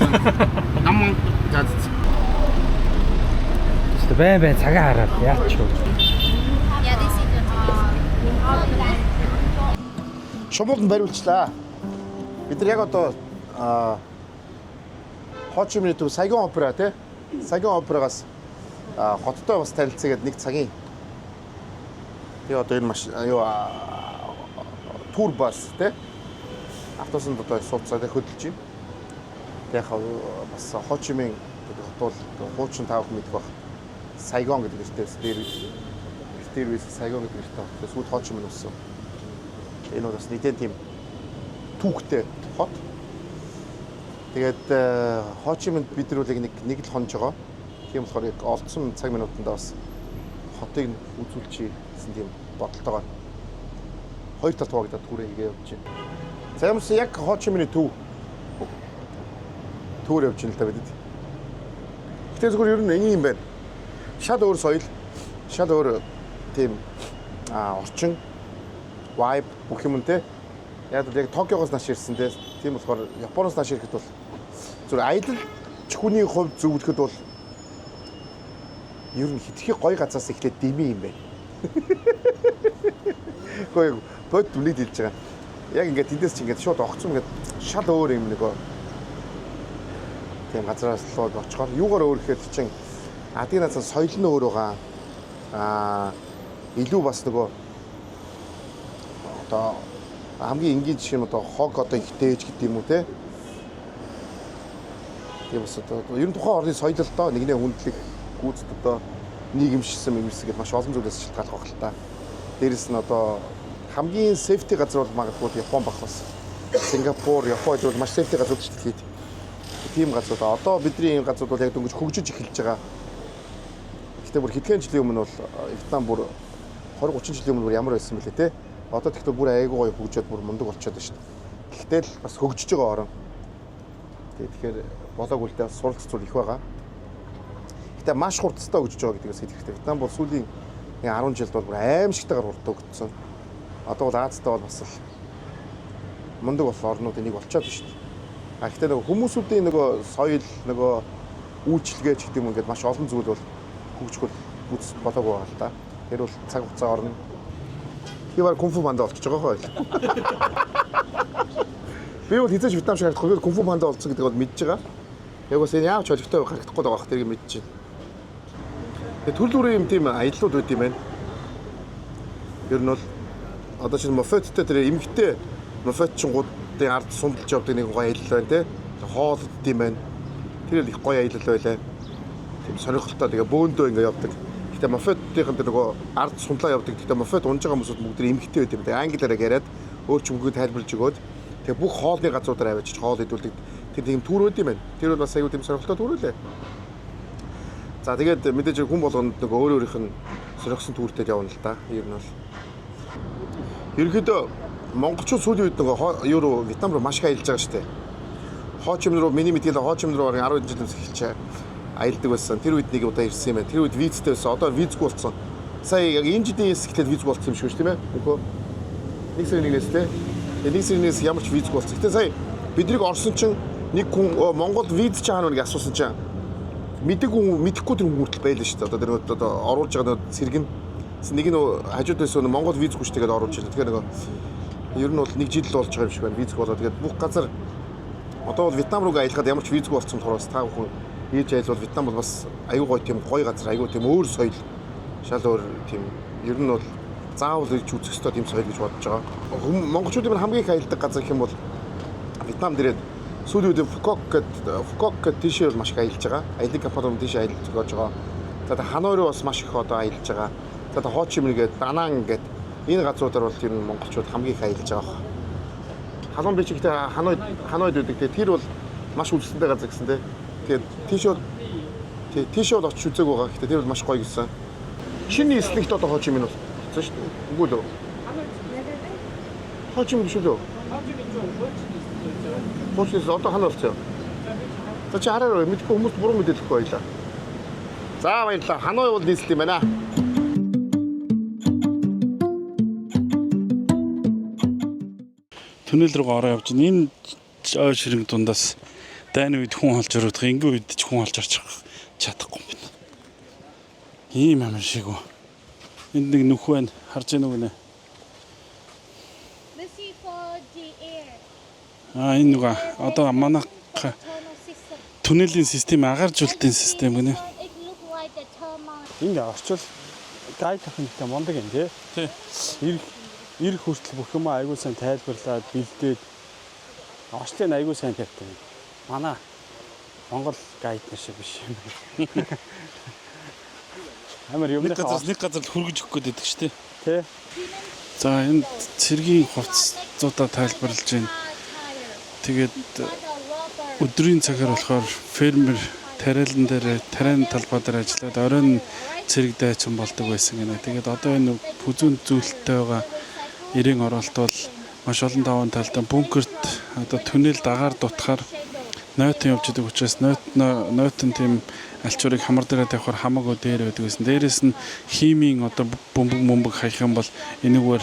нам за. Тэгвэл байн байн цагаа хараад яач юу. Yeah, this is your ticket. Шумууланд бариулчлаа. Бид нар яг одоо Хо Чи Минь төв, Сайгон опера тий. Сайгон операгаас хоттой бас танилцъя гэдэг нэг цагийн. Тэгээ одоо энэ маш юу tour bus тий. Автобусанд одоо сууцаа тэг хөдөлж байна. Тэг яг бас Хо Чи Минь гэдэг хот бол хуучин та бүхэн мэдэх бах. Сайгон гэдэг нэртэй байсан. Дээр дээр байсан Сайгон гэдэг нэртэй хот. Сүүлд Хо Чи Минь болсон. Энэ бол бас нэгэн тийм түүхтэй хот. Тэгээд Хо Чи Минь бид нар бол яг нэг л хонж байгаа. Тийм болохоор яг олдсон цаг минутанда бас хотыг үзүүлчихье гэсэн тийм бодолтойгоор хоёр талд хуваагдаад tour ээ хийгээ явж байна. За, ямарсан яг Хо Чи Минь төв tour явж байна л та бидэд. Гэтэ зүгээр ер нь энгийн юм байна. Шал өөр соёл, шал өөр тийм орчин, vibe бүх юм те. Яг л яг Токиогоос нааш ирсэн те. Тийм болохоор Японоос нааш ирэхэд бол зүгээр аялал хүний хувьд зөвлөхөд бол ер нь хитрхи гоё газраас эхлээд дэмий юм байна. Гэхдээ бод үнэд хэлж байгаа. Яг ингээд тэндээс чи ингээд шууд огцом ингээд шал өөр юм нөгөө тийм газраас л очихоор юугаар өөр гэхээр чинь адгийн наацсан соёл нь өөр байгаа. Илүү бас нөгөө одоо хамгийн энгийн жишээ нь одоо хог одоо ихтээж гэдэг юм уу те. Тийм бас одоо ер нь тухайн орны соёл л доо, нэгнээ хүндлэх, гүйцэд одоо нийгэмшсэн мэмшсэн гэдээ маш олон зүйлээс шалтгаалах байх л та. Дээрэс нь одоо хамгийн safety газар бол магадгүй Япон байх бас. Сингапур, Япон бол маш safety газар шүү дээ. Тийм газрууд одоо бидний ийм газрууд бол яг дөнгөж хөгжиж эхэлж байгаа. Гэхдээ бүр хэдхэн жилийн өмнө бол Вьетнам бүр 20 30 жилийн өмнө бүр ямар байсан бэлээ те. Одоо тэгвэл бүр айгүй гоё хөгжөөд бүр мундаг болчиход байна шүү дээ. Гэхдээ л бас хөгжиж байгаа орон. Тэгэхээр болоог үлдээ бас суралцах зүйл их байгаа. Гэтэ маш хурдтай хөгжиж байгаа гэдгээс хэлэх хэрэгтэй. Вьетнам бол сүүлийн 10 жилд бол бүр аимшигтайгаар хурдтай хөгжсөн. Одоо бол Азидаа бол бас л мундаг болох орнуудын нэг болчиход байна шүү дээ. А гэхдээ нөгөө хүмүүсүүдийн нөгөө соёл, нөгөө үйлчилгээ ч гэдэг юм ингээд маш олон зүйл бол хөгжих бол үз болоогүй байгаа л да. Тэр бол цаг хугацаа орно. Би баг кунфу панда болчихж байгаа хоо. Би бол хэзээ ч Вьетнам шиг харагдахгүй кунфу панда болсон гэдгийг бол мэдж байгаа. Яг бас энэ яав ч олигтой харагдахгүй байгаа бах тэрийг мэдэж байна. Тэгээ төрөл бүрийн юм тийм аяллууд байд юм байна. Ер нь бол одоо чинь мопедтэй тэр эмэгтэй мопедчингуудын ард сундалж явдаг нэг гоё аялал байна те. Хоол иддэг юм байна. Тэр л их гоё аялал байлаа. Тийм сонирхолтой тэгээ бөөндөө ингээ явдаг. Гэтэ мопедийнхэн тэр нөгөө ард сундлаа явдаг. Гэтэ мопед унж байгаа хүмүүсүүд бүгд тэр эмэгтэй байд юм. Тэгээ англиараа яриад өөр ч мөнгөд тайлбарлаж өгөөд тэгээ бүх хоолны газруудаар авчиж хоол идүүлдэг. Тэр тийм түүрүүд юм байна. Тэр бол бас аюу тийм сонирхолтой түүрүүлээ. За тэгээд мэдээж хүн болгонд нөгөө өөр өөрийнх нь сонирхсон түүртэй явна л да. Ер нь бол ерөнхийдөө монголчууд сүүлийн үед нөгөө юу руу Вьетнам руу маш их аялж байгаа шүү дээ. Хо Чимин руу миний мэдээлэл Хо Чимин руу бараг 10 жил өмнө эхэлчихэ аялдаг байсан. Тэр үед нэг удаа ирсэн юм байна. Тэр үед визтэй байсан. Одоо визгүй болсон. Сая яг энэ жилийн эхлээд визгүй болсон юм шиг шүү тийм ээ. Үгүй. 1 сарын 1-ээс те. Тэгээ 1 сарын 1-ээс ямар ч визгүй болсон. Гэтэ сая биднийг орсон чинь нэг хүн Монголд виз чи хаана вэ гэж асуусан чинь мэдэг хүн мэдэхгүй тэр хүн хүртэл байлаа шүү дээ. Одоо тэр одоо оруулж байгаа нөгөө цэрэг нь нэг нь хажууд байсан Монгол визгүй шүү тэгээд оруулж ирсэн. Тэгэхээр нөгөө ер нь бол нэг жил л болж байгаа юм шиг байна. Визгүй болоо тэгээд бүх газар одоо бол Вьетнам руу аялахад ямар ч визгүй болсон болохоор бас та бүхэн ийж аялвал Вьетнам бол бас аюу гоё тийм гоё газар, аюу тийм өөр соёл, шал өөр тийм ер нь бол заавал ирж үзэх ёстой тийм соёл гэж бодож байгаа. Монголчуудын хамгийн их аялдаг газар гэх юм бол Вьетнам дээрээ сүүлийн үед Фукок гэдэг Фукок гэдэг тийшээ бол маш их аялж байгаа. Аялын компаниуд тийшээ аялал зохиож байгаа. За тэгээ Ханой руу бас маш их одоо аялж байгаа. За тэгээ Хо Чимин гэдэг Данан гэдэг энэ газруудаар бол ер нь монголчууд хамгийн их аялж байгаа. Халуун бич ихтэй Ханой Ханойд байдаг. Тэгээ тэр бол маш үзэсгэлэнтэй газар гэсэн те. Тэгээд тийшээ бол тийшээ бол очиж үзээгүй байгаа. Гэхдээ тэр бол маш гоё гэсэн. Чиний эслэгт одоо Хо Чимин болсон шүү дээ. Үгүй л үү? Хо Чимин биш үү? Хуучин одоо хана болсон юм. За чи хараарай мэдгүй хүмүүст буруу мэдээлэхгүй байлаа. За баярлалаа. Ханой бол нийслэл юм байна. Түнэл рүү ороо явж байна. Энэ ой ширэнг дундаас дайны үед хүн холж өрөөдөх, ингийн үед ч хүн холж орчих чадахгүй юм байна. Ийм амар шиг үү. Энд нэг нүх байна. Харж байна уу гинэ? This is for the air Аа энэ нөгөө одоо манай tunnel system. түнелийн систем агааржуулалтын систем гинэ. It look like the termite. Энд орчвол гайд ах нэгтэй мундаг юм тий. Тий. Ирэх ирэх хүртэл бүх юм айгуу сайн тайлбарлаад бэлдээд орчлын айгуу сайн тавьтай юм. Манай Монгол гайд нар шиг биш юм. Амар юм Нэг газар нэг газар л хүргэж өгөх гээд байдаг шүү дээ. Тий. За энэ цэргийн хувцсуудаа тайлбарлаж байна. Тэгээд өдрийн цагаар болохоор фермер тариалан дээр тарианы талбай дээр ажиллаад оройн цэрэг дайчин болдог байсан гинэ. Тэгээд одоо энэ хүзүүн зүйлтэй байгаа эрээн оролт бол маш олон таван талдан бункерт одоо түнэлд агаар дутахаар нойтон явж идэг учраас нойтон тийм альчуурыг хамар дээрээ тавихаар хамаагүй дээр байдаг гэсэн. Дээрээс нь химийн одоо бөмбөг мөмбөг хаях юм бол энэгээр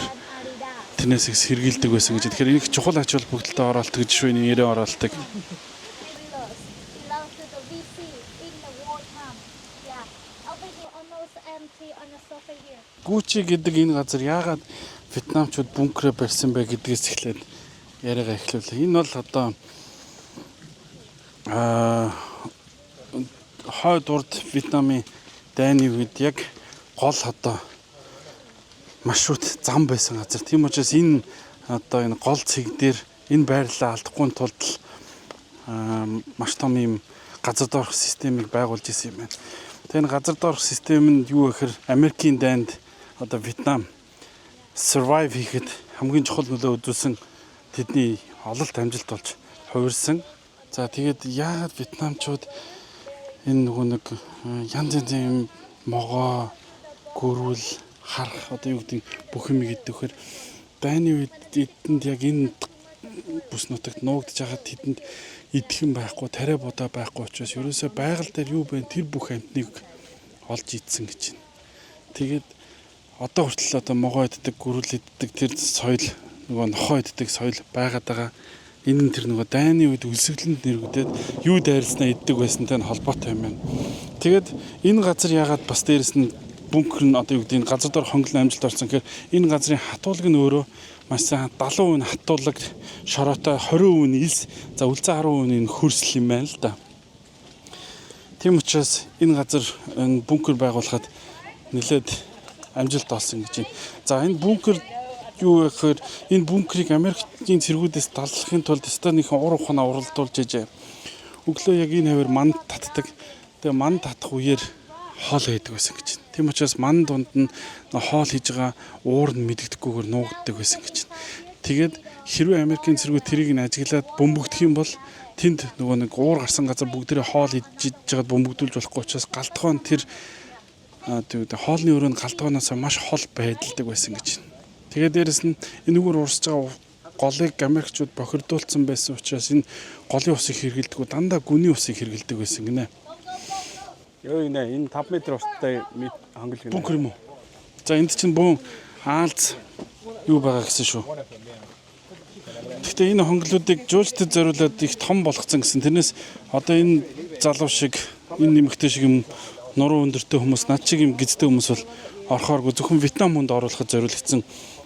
тэрнээс их сэргийлдэг байсан гэж. Тэгэхээр энэ их чухал ач холбогдолтой оролт гэж шүү энэ эрээн оролтыг. Belongs to the VC in the wartime. Yeah. Over here almost empty on the sofa here. Гүчи гэдэг энэ газар яагаад вьетнамчууд бункерээ барьсан бэ гэдгээс эхлээд яриагаа эхлүүлээ. Энэ бол одоо хойд урд Вьетнамын дайны үед яг гол одоо маршрут зам байсан газар. Тийм учраас энэ одоо энэ гол цэг дээр энэ байрлалаа алдахгүй тулд маш том юм газар доорх системийг байгуулж исэн юм байна. Тэгээ энэ газар доорх систем нь юу гэхээр Америкийн дайнд одоо Вьетнам survive хийхэд хамгийн чухал нөлөө үзүүлсэн тэдний ололт амжилт болж хувирсан. За, тэгээд яагаад вьетнамчууд энэ нөгөө нэг янз янзын юм, могоо, гөрүүл, харах, одоо юу гэдэг, бүх юм иддэг вэхээр дайны үед эдэнд яг энэ бүс нутагт нуугдж байхад тэдэнд идэх юм байхгүй, тариа будаа байхгүй учраас ерөөсөө байгаль дээр юу байна, тэр бүх амьтныг олж идсэн гэж байна. Тэгээд одоо хүртэл одоо могоо иддэг, гөрүүл иддэг тэр соёл, нөгөө нохоо иддэг соёл байгаад байгаа. Энэ нь тэр нөгөө дайны үед өлсгөлөнд нэргүүдэд юу дайрласнаа иддэг байсантай нь холбоотой юм байна. Тэгээд энэ газар яагаад бас дээрэс нь бункер нь, одоо юу гэдэг нь, газар дор хонголон амжилт орсон гэхээр энэ газрын хатуулга нь өөрөө маш сайн, 70% нь хатуулаг шороотой, 20% нь элс, за, үлзээ 10% нь хөрсөл юм байна л да. Тийм учраас энэ газар энэ бункер байгуулахад нэлээд амжилт олсон гэж байна. За, энэ бункер юу вэ гэхээр энэ бункерийг Америкийн цэргүүдээс даллахын тулд Эстонийн ур ухаанаа уралдуулж ижээ. Өглөө яг энэ хавар манд татдаг. Тэгээ манд татах үеэр хоол хийдэг байсан гэж байна. Тийм учраас ман дунд нь хоол хийж байгаа уур нь мэдэгдэхгүйгээр нуугддаг байсан гэж байна. Тэгээд хэрвээ Америкийн цэргүүд тэрийг нь ажиглаад бөмбөгдөх юм бол тэнд нөгөө нэг уур гарсан газар бүгдээрээ хоол идэж жагаад бөмбөгдүүлж болохгүй учраас гал тогоо нь тэр тэгээд хоолны өрөөнд гал тогооноос маш хол байдалдаг байсан гэж байна. Тэгээд дээрэс нь энэгээр урсж байгаа голыг Америкчууд бохирдуулсан байсан учраас энэ голын усыг хэрэглэдэггүй, дандаа гүний усыг хэрэглэдэг байсан гинэ. Юу нэ, энэ 5 м урттай хонгил гинэ. Бункер юм уу? За, энд чинь бөөн аалз юу байгаа гэсэн шүү. Гэхдээ энэ хонголиудыг жуулчдад зориулаад их том болгоцсон гэсэн. Тэрнээс одоо энэ залуу шиг, энэ нэмэгтэй шиг юм нуруу өндөртэй хүмүүс, над шиг юм гизтэй хүмүүс бол орохооргүй, зөвхөн Вьетнам хүнд оруулахад зориулагдсан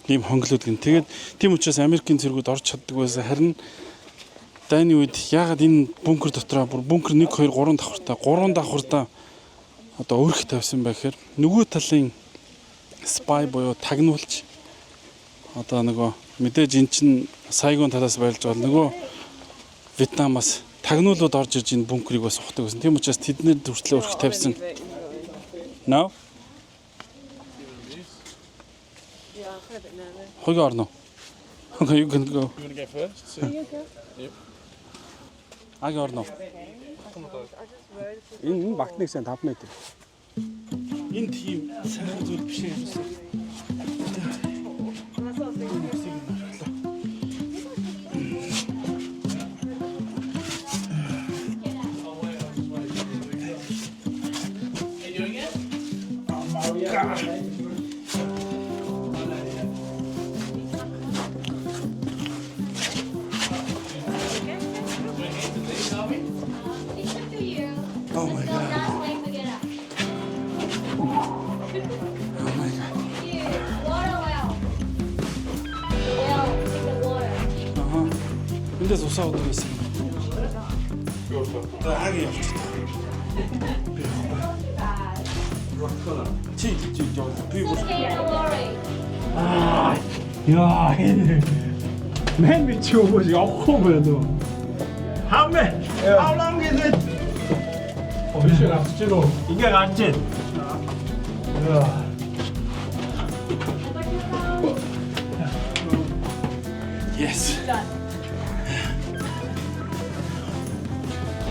ийм хонголиуд гин. Тэгээд тийм учраас Америкийн цэргүүд орж чаддаг байсан. Харин дайны үед яагаад энэ бункер дотроо бүр бункер 1 2 3 давхартай, 3 давхартай одоо өрх тавьсан бэ гэхээр нөгөө талын spy буюу тагнуулч, одоо нөгөө мэдээж эн чин Сайгон талаас барилж байгаа, нөгөө Вьетнамаас тагнуулууд орж ирж энэ бункерыг бас ухдаг байсан. Тийм учраас тэднэр хүртэл өрх тавьсан. No? Хойг орно. Okay, you can go. You wanna go first? So yep. Аги орно. Энэ багтныг сайн 5 м. Энэ тийм сайхан зүйл биш ээ юусэн. It's up to you. Oh my Let's go God. that way together. Oh my God. Here, water well. The well, take the water. Аха. Эндээс усаа удаг байсан. За, хаги явчих. Би явахгүй. Чи жоо би бүр Okay, don't worry. Аа. Яа. Мэн би чи өгөөс явахгүй байна уу? How many? How long is it? Оо, биш, гарч гин үү? Ингээ гарч гин. Яа. Yes.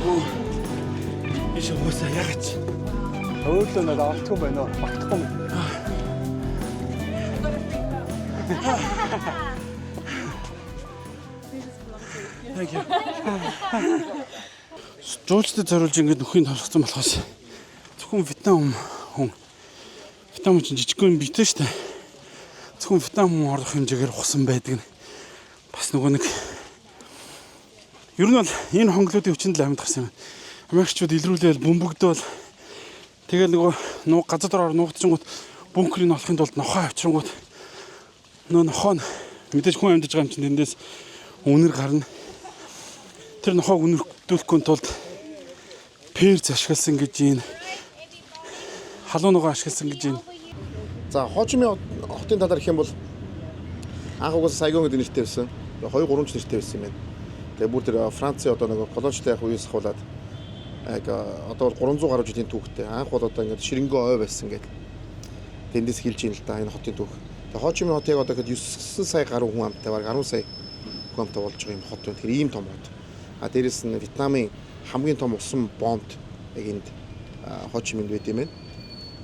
Оо. Иш уусаа ягач. Өөлөө надад олдохгүй байна уу? Багтахгүй юм. Thank you. Жуулчдад зориулж ингэж нөхийг толгоцсон болохоос зөвхөн Вьетнам хүн, Вьетнам чинь жижигхэн юм битэй штэ. Зөвхөн Вьетнам хүн орох хэмжээгээр ухсан байдаг нь бас нөгөө нэг ер нь бол энэ хонголиудын хүчинд л амьд гарсан юм. Америкчууд илрүүлээл бөмбөгдөөл, тэгэл нөгөө нуу газар доор нуугдчихгууд бункерыг олохын тулд нохоо авчирангууд нөгөө нохоо нь мэдээж хүн амьдарч байгаа юм чинь тэндээс үнэр гарна. Тэр нохоог үнэрдүүлэхгүй тулд перц ашигласан гэж юм. Халуун ногоо ашигласан гэж юм. За, Хожимын хотын талаар гэх юм бол анх угаасаа Сайгон гэдэг нэртэй байсан. 2 3 ч нэртэй байсан юм байна. Тэгээ бүр тэр Францын одоо нөгөө колоничлал явах үеэс ахуулаад яг одоо бол 300 гаруй жилийн түүхтэй. Анх бол одоо ингээд ширэнгөө ой байсан гэдэг. Тэндээс хэлж ийн л да энэ хотын түүх. Тэгээ Хожимын хот яг одоо гэхэд 9 сая гаруй хүн амтай, бараг 10 сая хүн амтай болж байгаа юм хот байна. Тэгэхээр ийм том хот. А дээрэс нь Вьетнамын хамгийн том усан боомт яг энд Хо Чи Минд байд юм байна.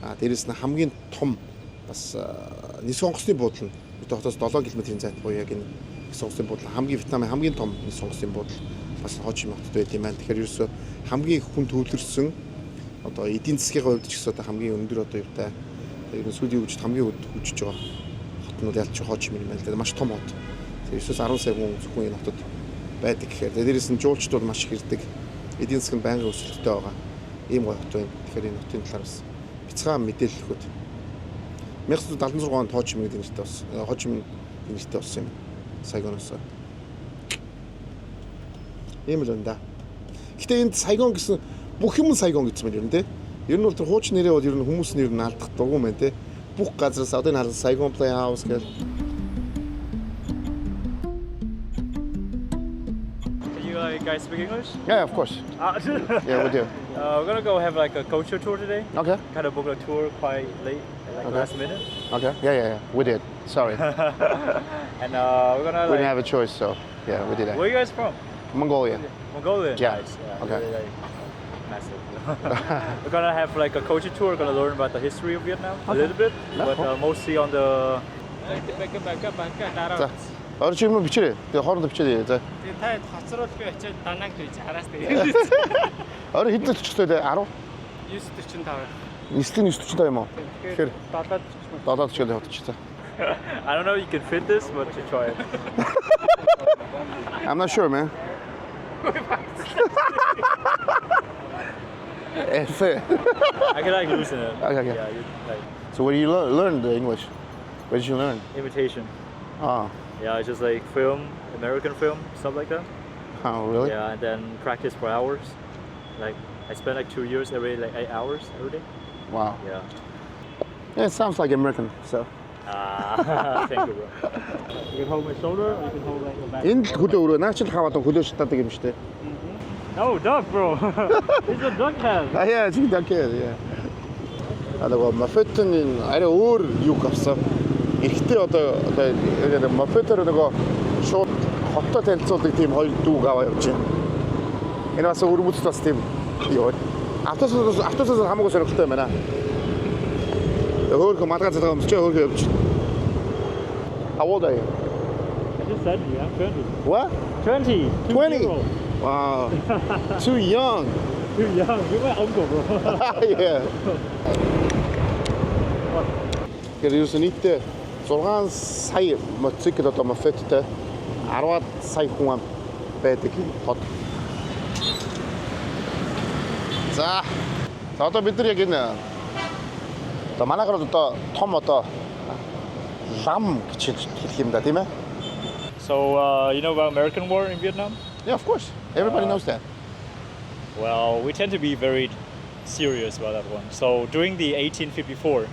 А дээрэс нь хамгийн том бас нисэх онгоцны буудлын нь хотоос 7 км-ийн зайт буюу яг энэ нисэх онгоцны буудлын хамгийн Вьетнамын хамгийн том нисэх онгоцны буудлын бас Хо Чи Мин хотод байд юм байна. Тэгэхээр ерөөсөө хамгийн их хүн төвлөрсөн, одоо эдийн засгийн хувьд ч гэсэн одоо хамгийн өндөр одоо юутай, ер нь сүүлийн үеч хамгийн хөгжиж байгаа хот нь бол ялч Хо Чи Мин юм байна л да. Маш том хот. Тэгэхээр 9-10 сая хүн зөвхөн энэ хотод байдаг гэхээр дээрээс нь жуулчд бол маш их ирдэг. Эдийн засаг нь байнгын өсөлттэй байгаа. Ийм гоё хот байна. Тэгэхээр энэ хотын талаар бас бяцхан мэдээлэл өгөхөд 1976 онд Хо Чи Мин гэдэг нэртэй болсон. Хо Чи Мин нэртэй болсон юм. Сайгоноос. Ийм л байна да. Гэтэ энд Сайгон гэсэн бүх юм Сайгон гэсэн байна ер нь те. Ер нь бол тэр хуучин нэрээ бол ер нь хүмүүс нэр нь алдах дургу байна те. Бүх газраас одоо энэ харсан Saigon Playhouse гэл. Can you guys speak English? Yeah, of course. Yeah, we do. We're gonna go have like a culture tour today. Okay. Kind of booked a tour quite late, like last minute. Okay. Yeah. We did. Sorry. And we're gonna. We Like, didn't have a choice, so yeah, we did that. Where are you guys from? Mongolia. Mongolia. Yeah. Nice. Yeah, Okay. Really, like, massive. We're gonna have like a culture tour. We're gonna learn about the history of Vietnam a little bit, but mostly on the Бака бака бака дараа. За. Орч юм бичээрэй. Тэгээ хоорондоо бичээрэй. За. Тэгээ та хоцрол би очиад Дананг гэж хараас тэгээ. Орой хэдэн очих вэ? 10? 9:45. Нислэг 9:45 юм уу? Тэгэхээр 7:40. 7:40 явуучих. За. I don't know if you can fit this, but you try it. I'm not sure, man. It. I can like loosen it. Okay. Yeah, you, like So where do you learn the English? Where did you learn? Imitation. Oh, Yeah, it's just like film, American film, stuff like that. Oh, really? Yeah, and then practice for hours. Like I spent like 2 years every like 8 hours every day. Wow. Yeah. Yeah, it sounds like American. So. Ah, thank you, bro. You can hold my shoulder, or you can hold like the back. Энэ л хөлөө өрөө. Наа чи л хаваад хөлөө шатаадаг юм шүү дээ. No, duck, bro. It's a duck head. А яа, чи duck head, yeah. А нөгөө мопед нь арай өөр юг авсан. Эрэгтэй одоо мопедоор нөгөө шууд хоттой танилцуулдаг тийм хоёр дүүг аваа явж байна. Энэ бас өрмөцд бас тийм юу. Автобусаас хамаагүй сонирхолтой юм байна. Хөөхөн малгай залгаа өмсч хөөхөн явж. How old are you? I just said you, I'm 20. What? 20. 20. Wow. Too young. Too young. You're my uncle, bro. Yeah. Тэгэхээр ерөөсөө нийтдээ 6 сая мотоцикл одоо мопедтэй 10 сая хүн ам байдаг хот. За. За, одоо бид нар яг энэ одоо манайхаар одоо том одоо лам гэж хэлэх юм да, тийм ээ? So, you know about American War in Vietnam? Yeah, of course. Everybody knows that. Well, we tend to be very serious about that one. So during the 1854,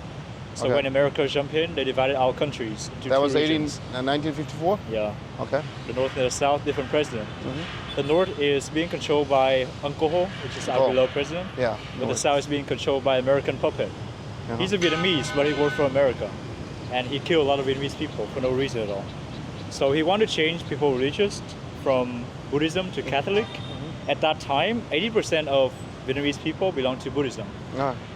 so when America jumped in, they divided our countries into That two was 18, regions. 1954? Yeah. Okay. The North and the South, different president. The North is being controlled by Uncle Ho, which is our beloved president. But the South is being controlled by American puppet. He's a Vietnamese, but he worked for America. And he killed a lot of Vietnamese people for no reason at all. So he wanted to change people religious from Buddhism to Catholic. At that time, 80% of Vietnamese people belong to Buddhism.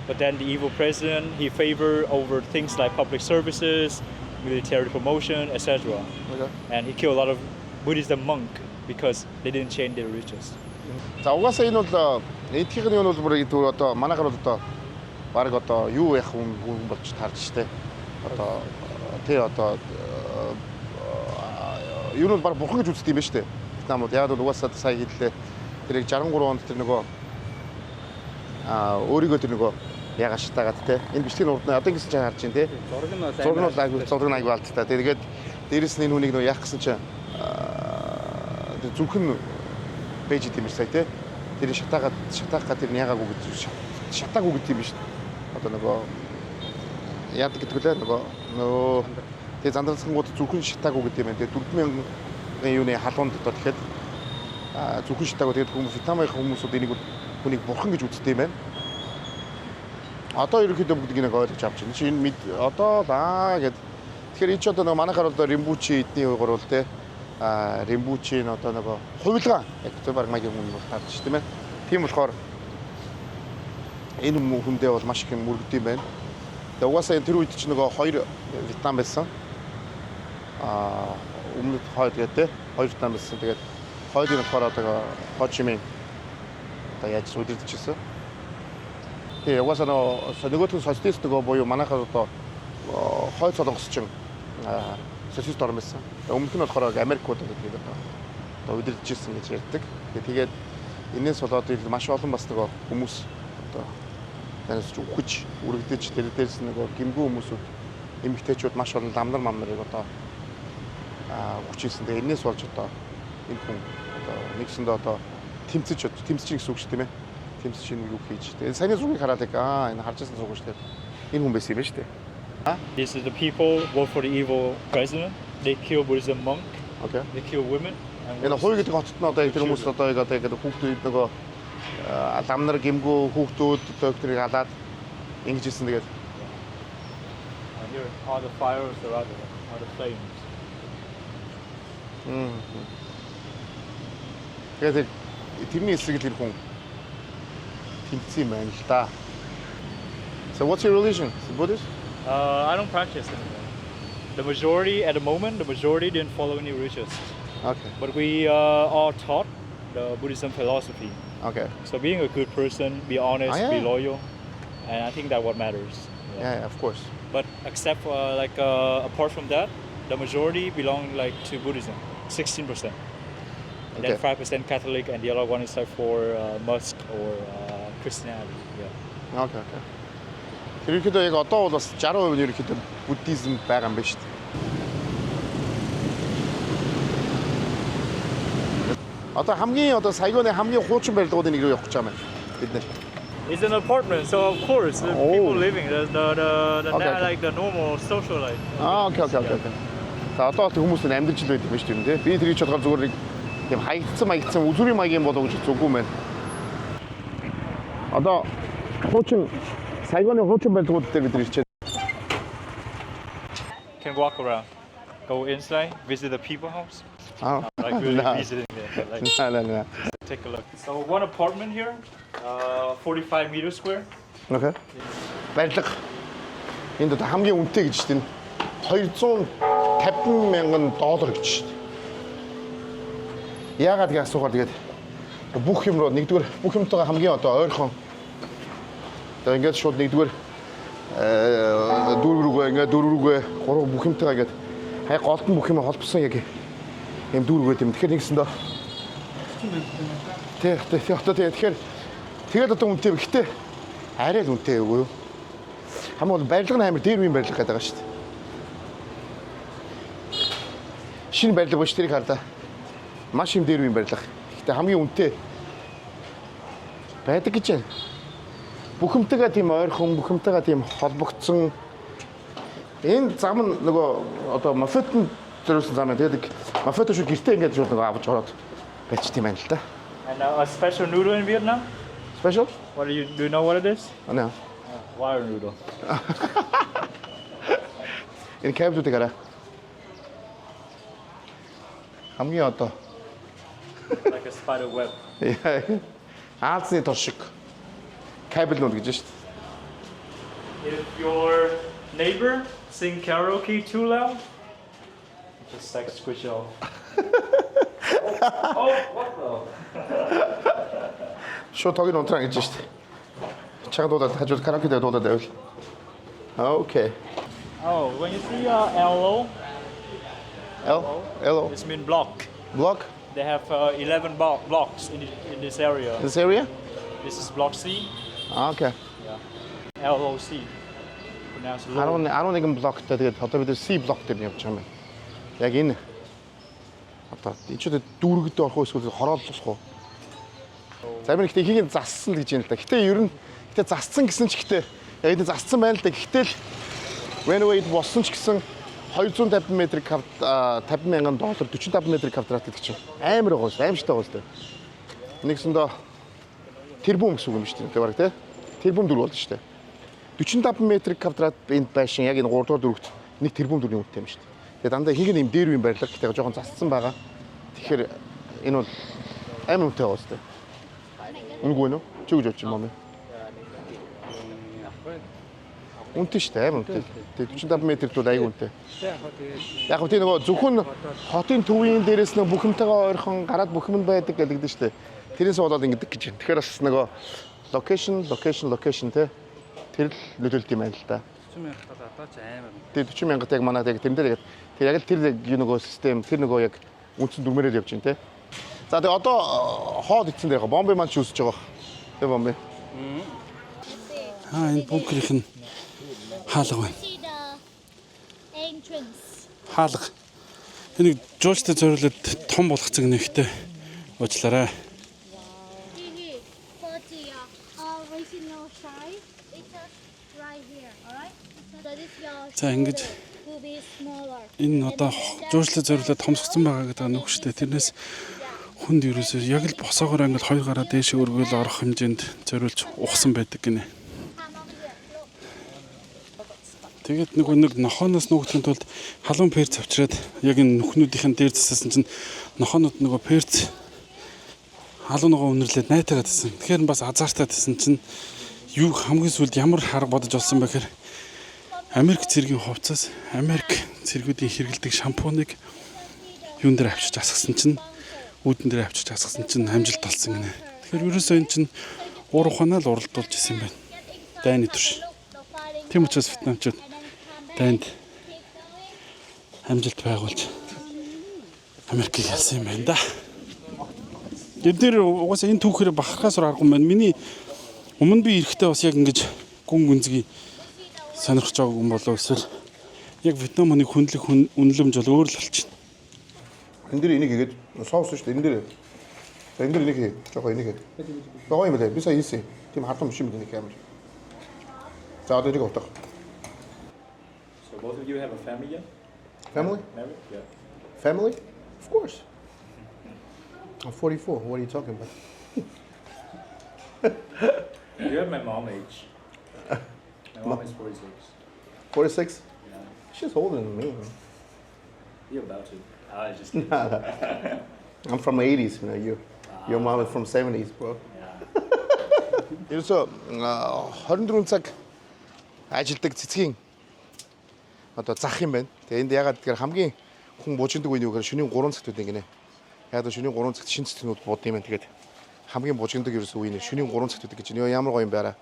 But then the evil president, he favored over things like public services, military promotion, etc. And he killed a lot of Buddhism monk because they didn't change their religions. За, угаасаа энэ бол эдгийнх нь бол бүр түр одоо манайхаар бол одоо баг одоо юу яах хүн хүн болж таарч штэ. Одоо тий одоо юу нь баг бурхан гэж үздэг юм байна штэ. Вьетнамууд яг бол угаасаа сая хэллээ. Тэр яг 63 онд тэр нөгөө өөрийгөө тэр нөгөө ягааш шатаагаад те. Энэ бичлэгийн урд нь одоо ингэсэн чинь харж байна те. Зураг нь бол Зураг нь бол айгүй, зураг нь айгүй алдтай. Тэгээд дээрэс нь энэ хүнийг нөгөө яах гэсэн чинь тэр зүрхэн бэж идэм биш сая те. Тэр шатаагаад шатаах га тэр нь ягаагүй гэж шатаагүй гэдэг юм биш. Одоо нөгөө яадаг гэдэг лээ нөгөө тэгээ зандралсангууд зүрхэн шатаагүй гэдэг юм байна. Тэгээ 4000 юуны халуунд одоо тэгэхэд зүрхэн шатаагүй, тэгээд хүмүүс Вьетнамын хүмүүсүүд энийг хүнийг бурхан гэж үздэг юм байна. Одоо ерөнхийдөө бүгдийг нэг ойлгож авч байна. Чи энэ мэд одоо л аа гэд. Тэгэхээр энэ ч одоо нөгөө манайхаар бол Римбучи эдний хувьгаар бол те Римбүчийн одоо нөгөө хувилгаан яг зөв баг маягийн хүн бол таарч тийм ээ. Тийм болохоор энэ хүндээ бол маш их юм мөргөд юм байна. Тэгээ угаасаа энэ тэр үед чинь нөгөө хоёр Вьетнам байсан. Өмнөд хойд гэдэг хоёр Вьетнам байсан. Тэгээд хойдын болохоор одоо Хо Чи Мин одоо яаж удирдах ирсэн. Тэгээ угаасаа нөгөө нөгөөх нь социалист нөгөө буюу манайхаар одоо хойд Солонгос чинь социалист орн байсан. Өмнөх нь болохоор Америкууд гэдгийг одоо удирдах ирсэн гэж ярьдаг. Тэгээд энээс болоод маш олон бас нөгөө хүмүүс одоо танаас ч үхэж, үргэлдэж тэр дээрс нөгөө гимгүү хүмүүсүүд эмэгтэйчүүд маш олон ламнар мамнарыг одоо хүчээсэн. Тэгээ энээс болж одоо энэ хүн одоо нэгсэндээ одоо тэмцэж тэмцэж гэсэн үг шүү тийм ээ. Тэмцэж энэ юу хийж. Тэгээ саяны зургийг хараад яг энэ харж байсан зураг шүү дээ. Энэ хүн байсан юм байна шүү дээ. This is the people vote for the evil president. They kill Buddhism monk. Okay. They kill women. Энэ Хуй гэдэг хотод нь одоо тэр хүмүүс одоо яг одоо яг хүүхдүүд нөгөө ламнар гимгүү хүүхдүүд одоо тэрийг алаад ингэж ирсэн тэгээд Here all the fires are out there, all the flames. Тэгээд тэрний эсрэг л тэр хүн тэмцсэн юм байна л да. So what's your religion? Is it Buddhist? I don't practice anymore. The majority at the moment, the majority didn't follow any religions. Okay. But we are taught the Buddhism philosophy. Okay. So being a good person, be honest, Ah, yeah. be loyal, and I think that what matters. Yeah, of course. But except for apart from that, the majority belong like to Buddhism, 16%. And then 5% Catholic, and the other one is like for mosque or Christianity. Yeah. Okay, okay. Тэр ерөнхийдөө яг одоо бол бас 60% нь ерөнхийдөө буддизм байгаа юм байна шүү дээ. Одоо хамгийн одоо Сайгоны хамгийн хуучин барилгуудын нэг рүү явах гэж байгаа юм байна. Бид нэр. It's an apartment, so of course the people living the Okay, okay. like the normal social life. Okay. За одоо бол хүмүүс нь амьдарч л байд юм байна шүү дээ, тийм. Би тэрийг ч бодохоор зүгээр нэг тийм хаягдсан маягдсан үзүүрийн маягийн болов гэж зүггүй юм байна. Одоо хуучин Сайгоны хуучин барилгууд дээр бид нар ирчээ. Can walk around, go inside, visit the people house. Like really No. visiting there. But, like No. take a look. So one apartment here, 45 meters square. Okay. Барилга. Энд одоо хамгийн үнэтэй гэж шүү дээ. 250 мянган доллар гэж шүү дээ. Яагаад гэж асуухаар тэгээд бүх юм руу нэгдүгээр бүх юмтайгаа хамгийн одоо ойрхон одоо ингээд шууд нэгдүгээр дүүрэг рүүгээ ингээд дүүрэг рүүгээ гурав бүх юмтайгаа ингээд хай голд нь бүх юм холбосон яг юм дүүрэг байт юм. Тэгэхээр нэгсэндээ тий тий тий одоо тий тэгэхээр тэгээд одоо үнэтэй. Гэхдээ арай л үнэтэй үгүй юу? Хамгийн гол барилга нь амар дээр үеийн барилга гэдэг байгаа шүү дээ. Шинэ барилга биш тэрийг хардаа. Маш юм дээр үеийн барилга. Гэхдээ хамгийн үнэтэй байдаг гэж байна. Бүхэмтэйгээ тийм ойрхон, бүхэмтэйгээ тийм холбогдсон. Энэ зам нь нөгөө одоо Мофетын зориулсан зам юм. Тэгээд Мофет шүү гэртээ ингээд шууд нөгөө авч ороод байчих тийм байна л да. And a special noodle in Vietnam. Special? What do you know what it is? No. Wire noodle. Энэ кабелүүдийг хараа. Хамгийн одоо Like a spider web. Аазны тор шиг кабелнууд гэж шүү дээ. If your neighbor sing karaoke too loud, just like switch off. Oh, what the? Шууд тогийг унтраа гэж шүү дээ. Чанга дуудаад хажууд караоке дээр дуудаад байвал. Okay. Oh, when you see LO, L L it's mean block. Block? They have 11 blocks in this area. This area? This is block C. Okay. Yeah. LOC. Pronounced low. 10 11 блоктой тэгээд одоо бид C блок дээр нь явж байгаа юм байна. Яг энэ одоо энэ ч одоо дүүргэдээ орох уу эсвэл хорооллох уу? Зарим нэг ихийг нь зассан л гэж юм л да. Гэтэ ер нь гэтэ зассан гэсэн ч гэтэ яг энэ зассан байна л да. Гэтэ л renovate болсон ч гэсэн 250 метр квадрат 50 мянган доллар 45 метр квадрат гэдэг чинь амар байгаа шүү, аимшигтай байгаа шүү. Нэгсэндээ тэрбум гэсэн үг юм шүү дээ. Тэр баг тий. Тэрбум дөрөв болно шүү дээ. 45 метр квадрат энд байшин яг энэ 3 дугаар дүүрэгт 1 тэрбум төгрөгийн үнэтэй юм шүү дээ. Тэгээ дандаа ихэнх нь юм дээр үеийн барилга. Гэтэ жоохон засцсан байгаа. Тэгэхээр энэ бол амар үнэтэй байгаа үстэй. Үнэгүй нөө? Чи гэж бодчих юм аа? Үнэтэй шүү дээ, амар үнэтэй. Тэгээ 45 метр бол аяг үнэтэй. Яг гоо тий нөгөө зөвхөн хотын төвийн дээрээс нөгөө бүх юмтайгаа ойрхон гараад бүх юм байдаг гэдэг шүү дээ. Тэрээс болоод ингэдэг гэж байна. Тэгэхээр бас нөгөө location, location, location тий. Тэр л нөлөөлт юм байна л да. 40 мянга тал одоо ч амар. Тэгээ 40 мянгат яг манад яг тэрэн дээр яг тэр яг л тэр яг нөгөө систем тэр нөгөө яг үндсэн дүрмээрээ явж байна тий. За тэгээ одоо хоол идсэн дээр яг бомбе маань ч үсэж байгаа. Тэ бомбе. Аа энэ бункерийнх нь хаалга байна. See the entrance. Хаалга. Энийг жуучтай зориулаад том болгоцсон нэгтэй уучлаарай. See here for the original size. It's just right here. All right. So this your За ингэж shoulder will be smaller. энэ одоо жуурчлал зориулаад томсгоцсон байгаа гэдэг нөх штэ. Тэрнээс хүнд ерөөсөө яг л босоогоор ангил хоёр гараа дээшээ өргөөл орох хэмжээнд зориулж ухсан байдаг гинэ. Тэгээд нөгөө нэг нохооноос нүүгдэхин тулд халуун перц авчираад яг энэ нүхнүүдийнх нь дээр засасан чинь нохоонууд нөгөө перц халуун ногоо үнэрлээд найтагаад байсан. Тэгэхээр бас азартай байсан чинь юу хамгийн сүүлд ямар харга бодож олсон бэ гэхээр Америк цэргийн хувцас, Америк цэргүүдийн хэрэглэдэг шампуныг юун дээр авчиж асгасан чинь үүдэн дээр авчиж асгасан чинь амжилт олсон гинэ. Тэгэхээр ерөөсөө энэ чинь уур ухаанаа л уралдуулж исэн юм байна. Дайны турш. Тийм учраас вьетнамчууд дайнд амжилт байгуулж Америкийг ялсан юм байна да. Энд дээр угаасаа энэ түүхээр бахархаас аргагүй юм байна. Миний өмнө би эрэхтэй бас яг ингэж гүн гүнзгий сонирхож байгаа юм болов эсвэл яг Вьетнам хүний хүндлэх үнэлэмж бол өөр л болчихно. Энэ дээр энийг хийгээд соус шүү дээ. Энэ дээр. За энэ дээр энийг хий. Жохоо энийг хий. Богоо юм лээ. Би сая хийсэн. Тийм хардсан биш юм энийг амар. За одоо энийг утга. So both of you have a family yet? Family? Married? Yeah. Family? Of course. I'm 44. What are you talking about? You have my mom age. My mom is 46. 46? Yeah. She's older than me. Man. You're about to. I just. Nah. I'm from the 80s, you know. Your mom is from 70s, bro. Ерөөсө 24 цаг ажилдаг цэцгийн одоо зах юм байна. Тэгээ энд ягаад тэгэхээр хамгийн хүн бужигнадаг үе нь юу гэхээр шөнийн 3 цагт байдаг гинэ. Яг л шөнийн 3 цагт шинэ цэцгнүүд бууд юм байна. Тэгээд хамгийн бужигнадаг ерөөсө үе нь шөнийн 3 цагт байдаг гэж. Йоо ямар гоё юм байраа.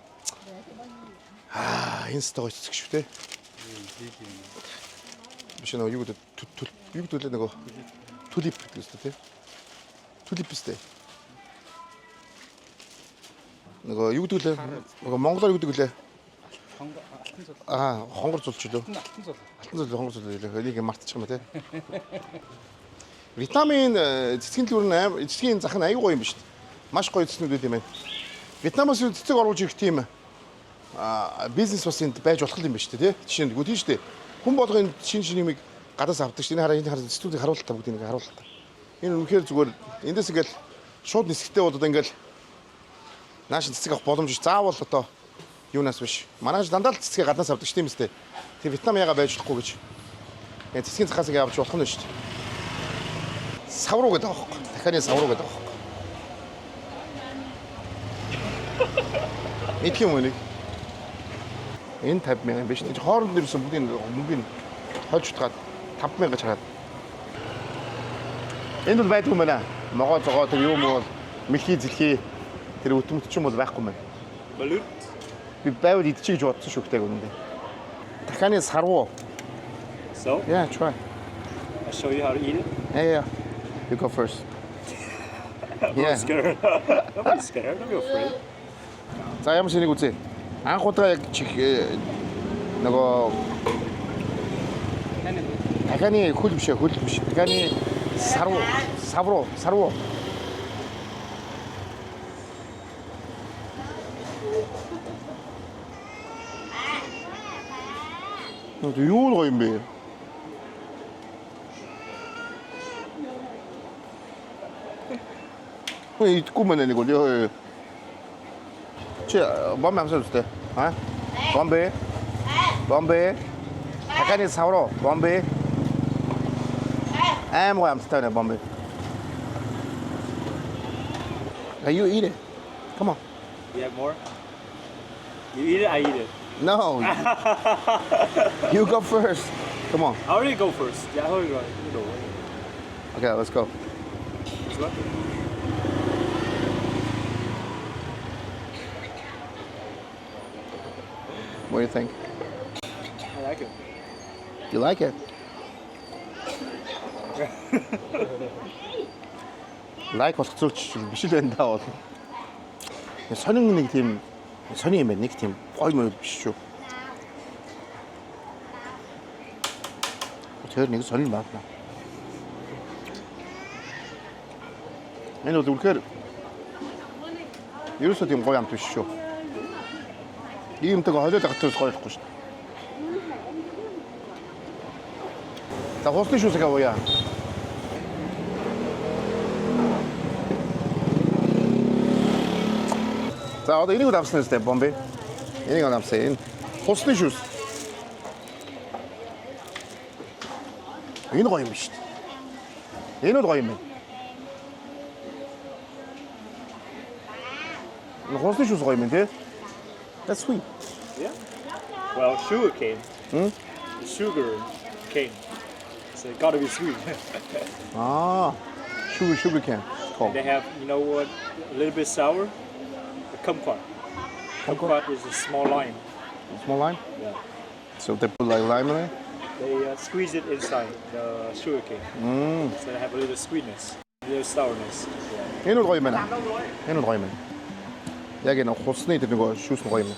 Аа, энэ сте гоё цэцэг шүү те. Биш нөгөө юу гэдэг юу гэдэг лээ нөгөө tulip гэдэг үстэй те. Tulip үстэй. Нөгөө юу гэдэг лээ? Нөгөө монголоор юу гэдэг лээ? Алтан зул. Аа, хонгор зулч лөө. Алтан зул. Алтан зул хонгор зул лээ. Энийг мартчих юм ба те. Вьетнамын цэцгийн төлөөр нь аим цэцгийн зах нь аюу гоё юм биш үү? Маш гоё цэцнүүд байт юм байна. Вьетнамаас юу цэцэг оруулж ирэх тийм бизнес бас энд байж болох юм байна шүү дээ, тий? Жишээ нь үгүй тийм шүү дээ. Хүн болго энэ шин шин юмыг гадаас авдаг шүү. Энэ хараа энэ хараа цэцгүүдийг харуултаа бүгдийг нэг харуултаа. Энэ үнэхээр зүгээр эндээс ингээл шууд нисэхтэй бол одоо ингээл нааш цэцэг авах боломж биш. Заавал одоо юунаас биш. Манайч дандаа л цэцгээ гаднаас авдаг шүү тийм үстэй. Тэр Вьетнам яга байж болохгүй гэж. Яг цэцгийн захаас ингээ авч болох нь шүү дээ. Савруу гэдэг байгаа байхгүй. Дахианы савруу гэдэг байгаа байхгүй. Мэдх юм уу нэг? Энэ 50 мянган юм биш. Тэр хооронд нэрсэн бүгдийг мөнгөний хольж утгаад 5 мянга чараад. Энд бол байдгүй юм байна. Могоо зогоо тэр юм уу мэлхий зэлхий тэр өтөмт ч юм бол байхгүй юм байна. Balut? Би байвал идчихье гэж бодсон шүү гэдэг үнэндээ. Дахианы сарвуу. So? Yeah, try. I show you how to eat it. Yeah, yeah. You go first. I'm Yeah. not scared. Don't be scared. Don't be afraid. За ямар шинийг үзье. Анх удаа яг чих нөгөө дахианы хөл биш ээ, хөл биш. Дахианы сарвуу, савруу, сарвуу. Нөө юу л гоё юм бэ? Хөөе идэхгүй мэнэ нэг бол ёо. Чи бомб амсаад үстэй. А? Бомбе. Бомбе. Дахианы савруу, бомбе. Амар гоё амттай байна, Бомби. Hey, you eat it. Come on. You have more? You eat it, I eat it. No. You go first. Come on. I already go first. Yeah, I already go. You go. Okay, let's go. Let's go. What do you think? I like it. You like it? Like болох зүйлч биш л байна даа бол. Сонин нэг тийм сонин юм байна. Нэг тийм гоё мөн биш шүү. Тэр нэг сонин байна. Энэ бол үнэхээр ерөөсөө тийм гоё амт биш шүү. Иймтэйг холиод авах төрс гоё болохгүй шүү. За, хусны шүүсэг авъя. За, одоо энийг авсан үстэй, Бомби. Энийг авсан. Энэ хусны шүүс. Энэ гоё юм биш үү? Энэ бол гоё юм байна. Энэ хусны шүүс гоё юм байна тий. That's sweet. Yeah. Well, sugar cane. Hmm? Sugar cane. So it gotta be sweet. Ah, sugar cane. Cool. They have, you know what, a little bit sour. The kumquat. Kumquat is a small lime. Small lime? Yeah. So they put like lime in it? They squeeze it inside the sugar cane. So they have a little sweetness, a little sourness. Yeah. Энэ бол гоё юм байна. Энэ бол гоё юм байна. Яг энэ хусны тэр нөгөө шүүс нь гоё юм.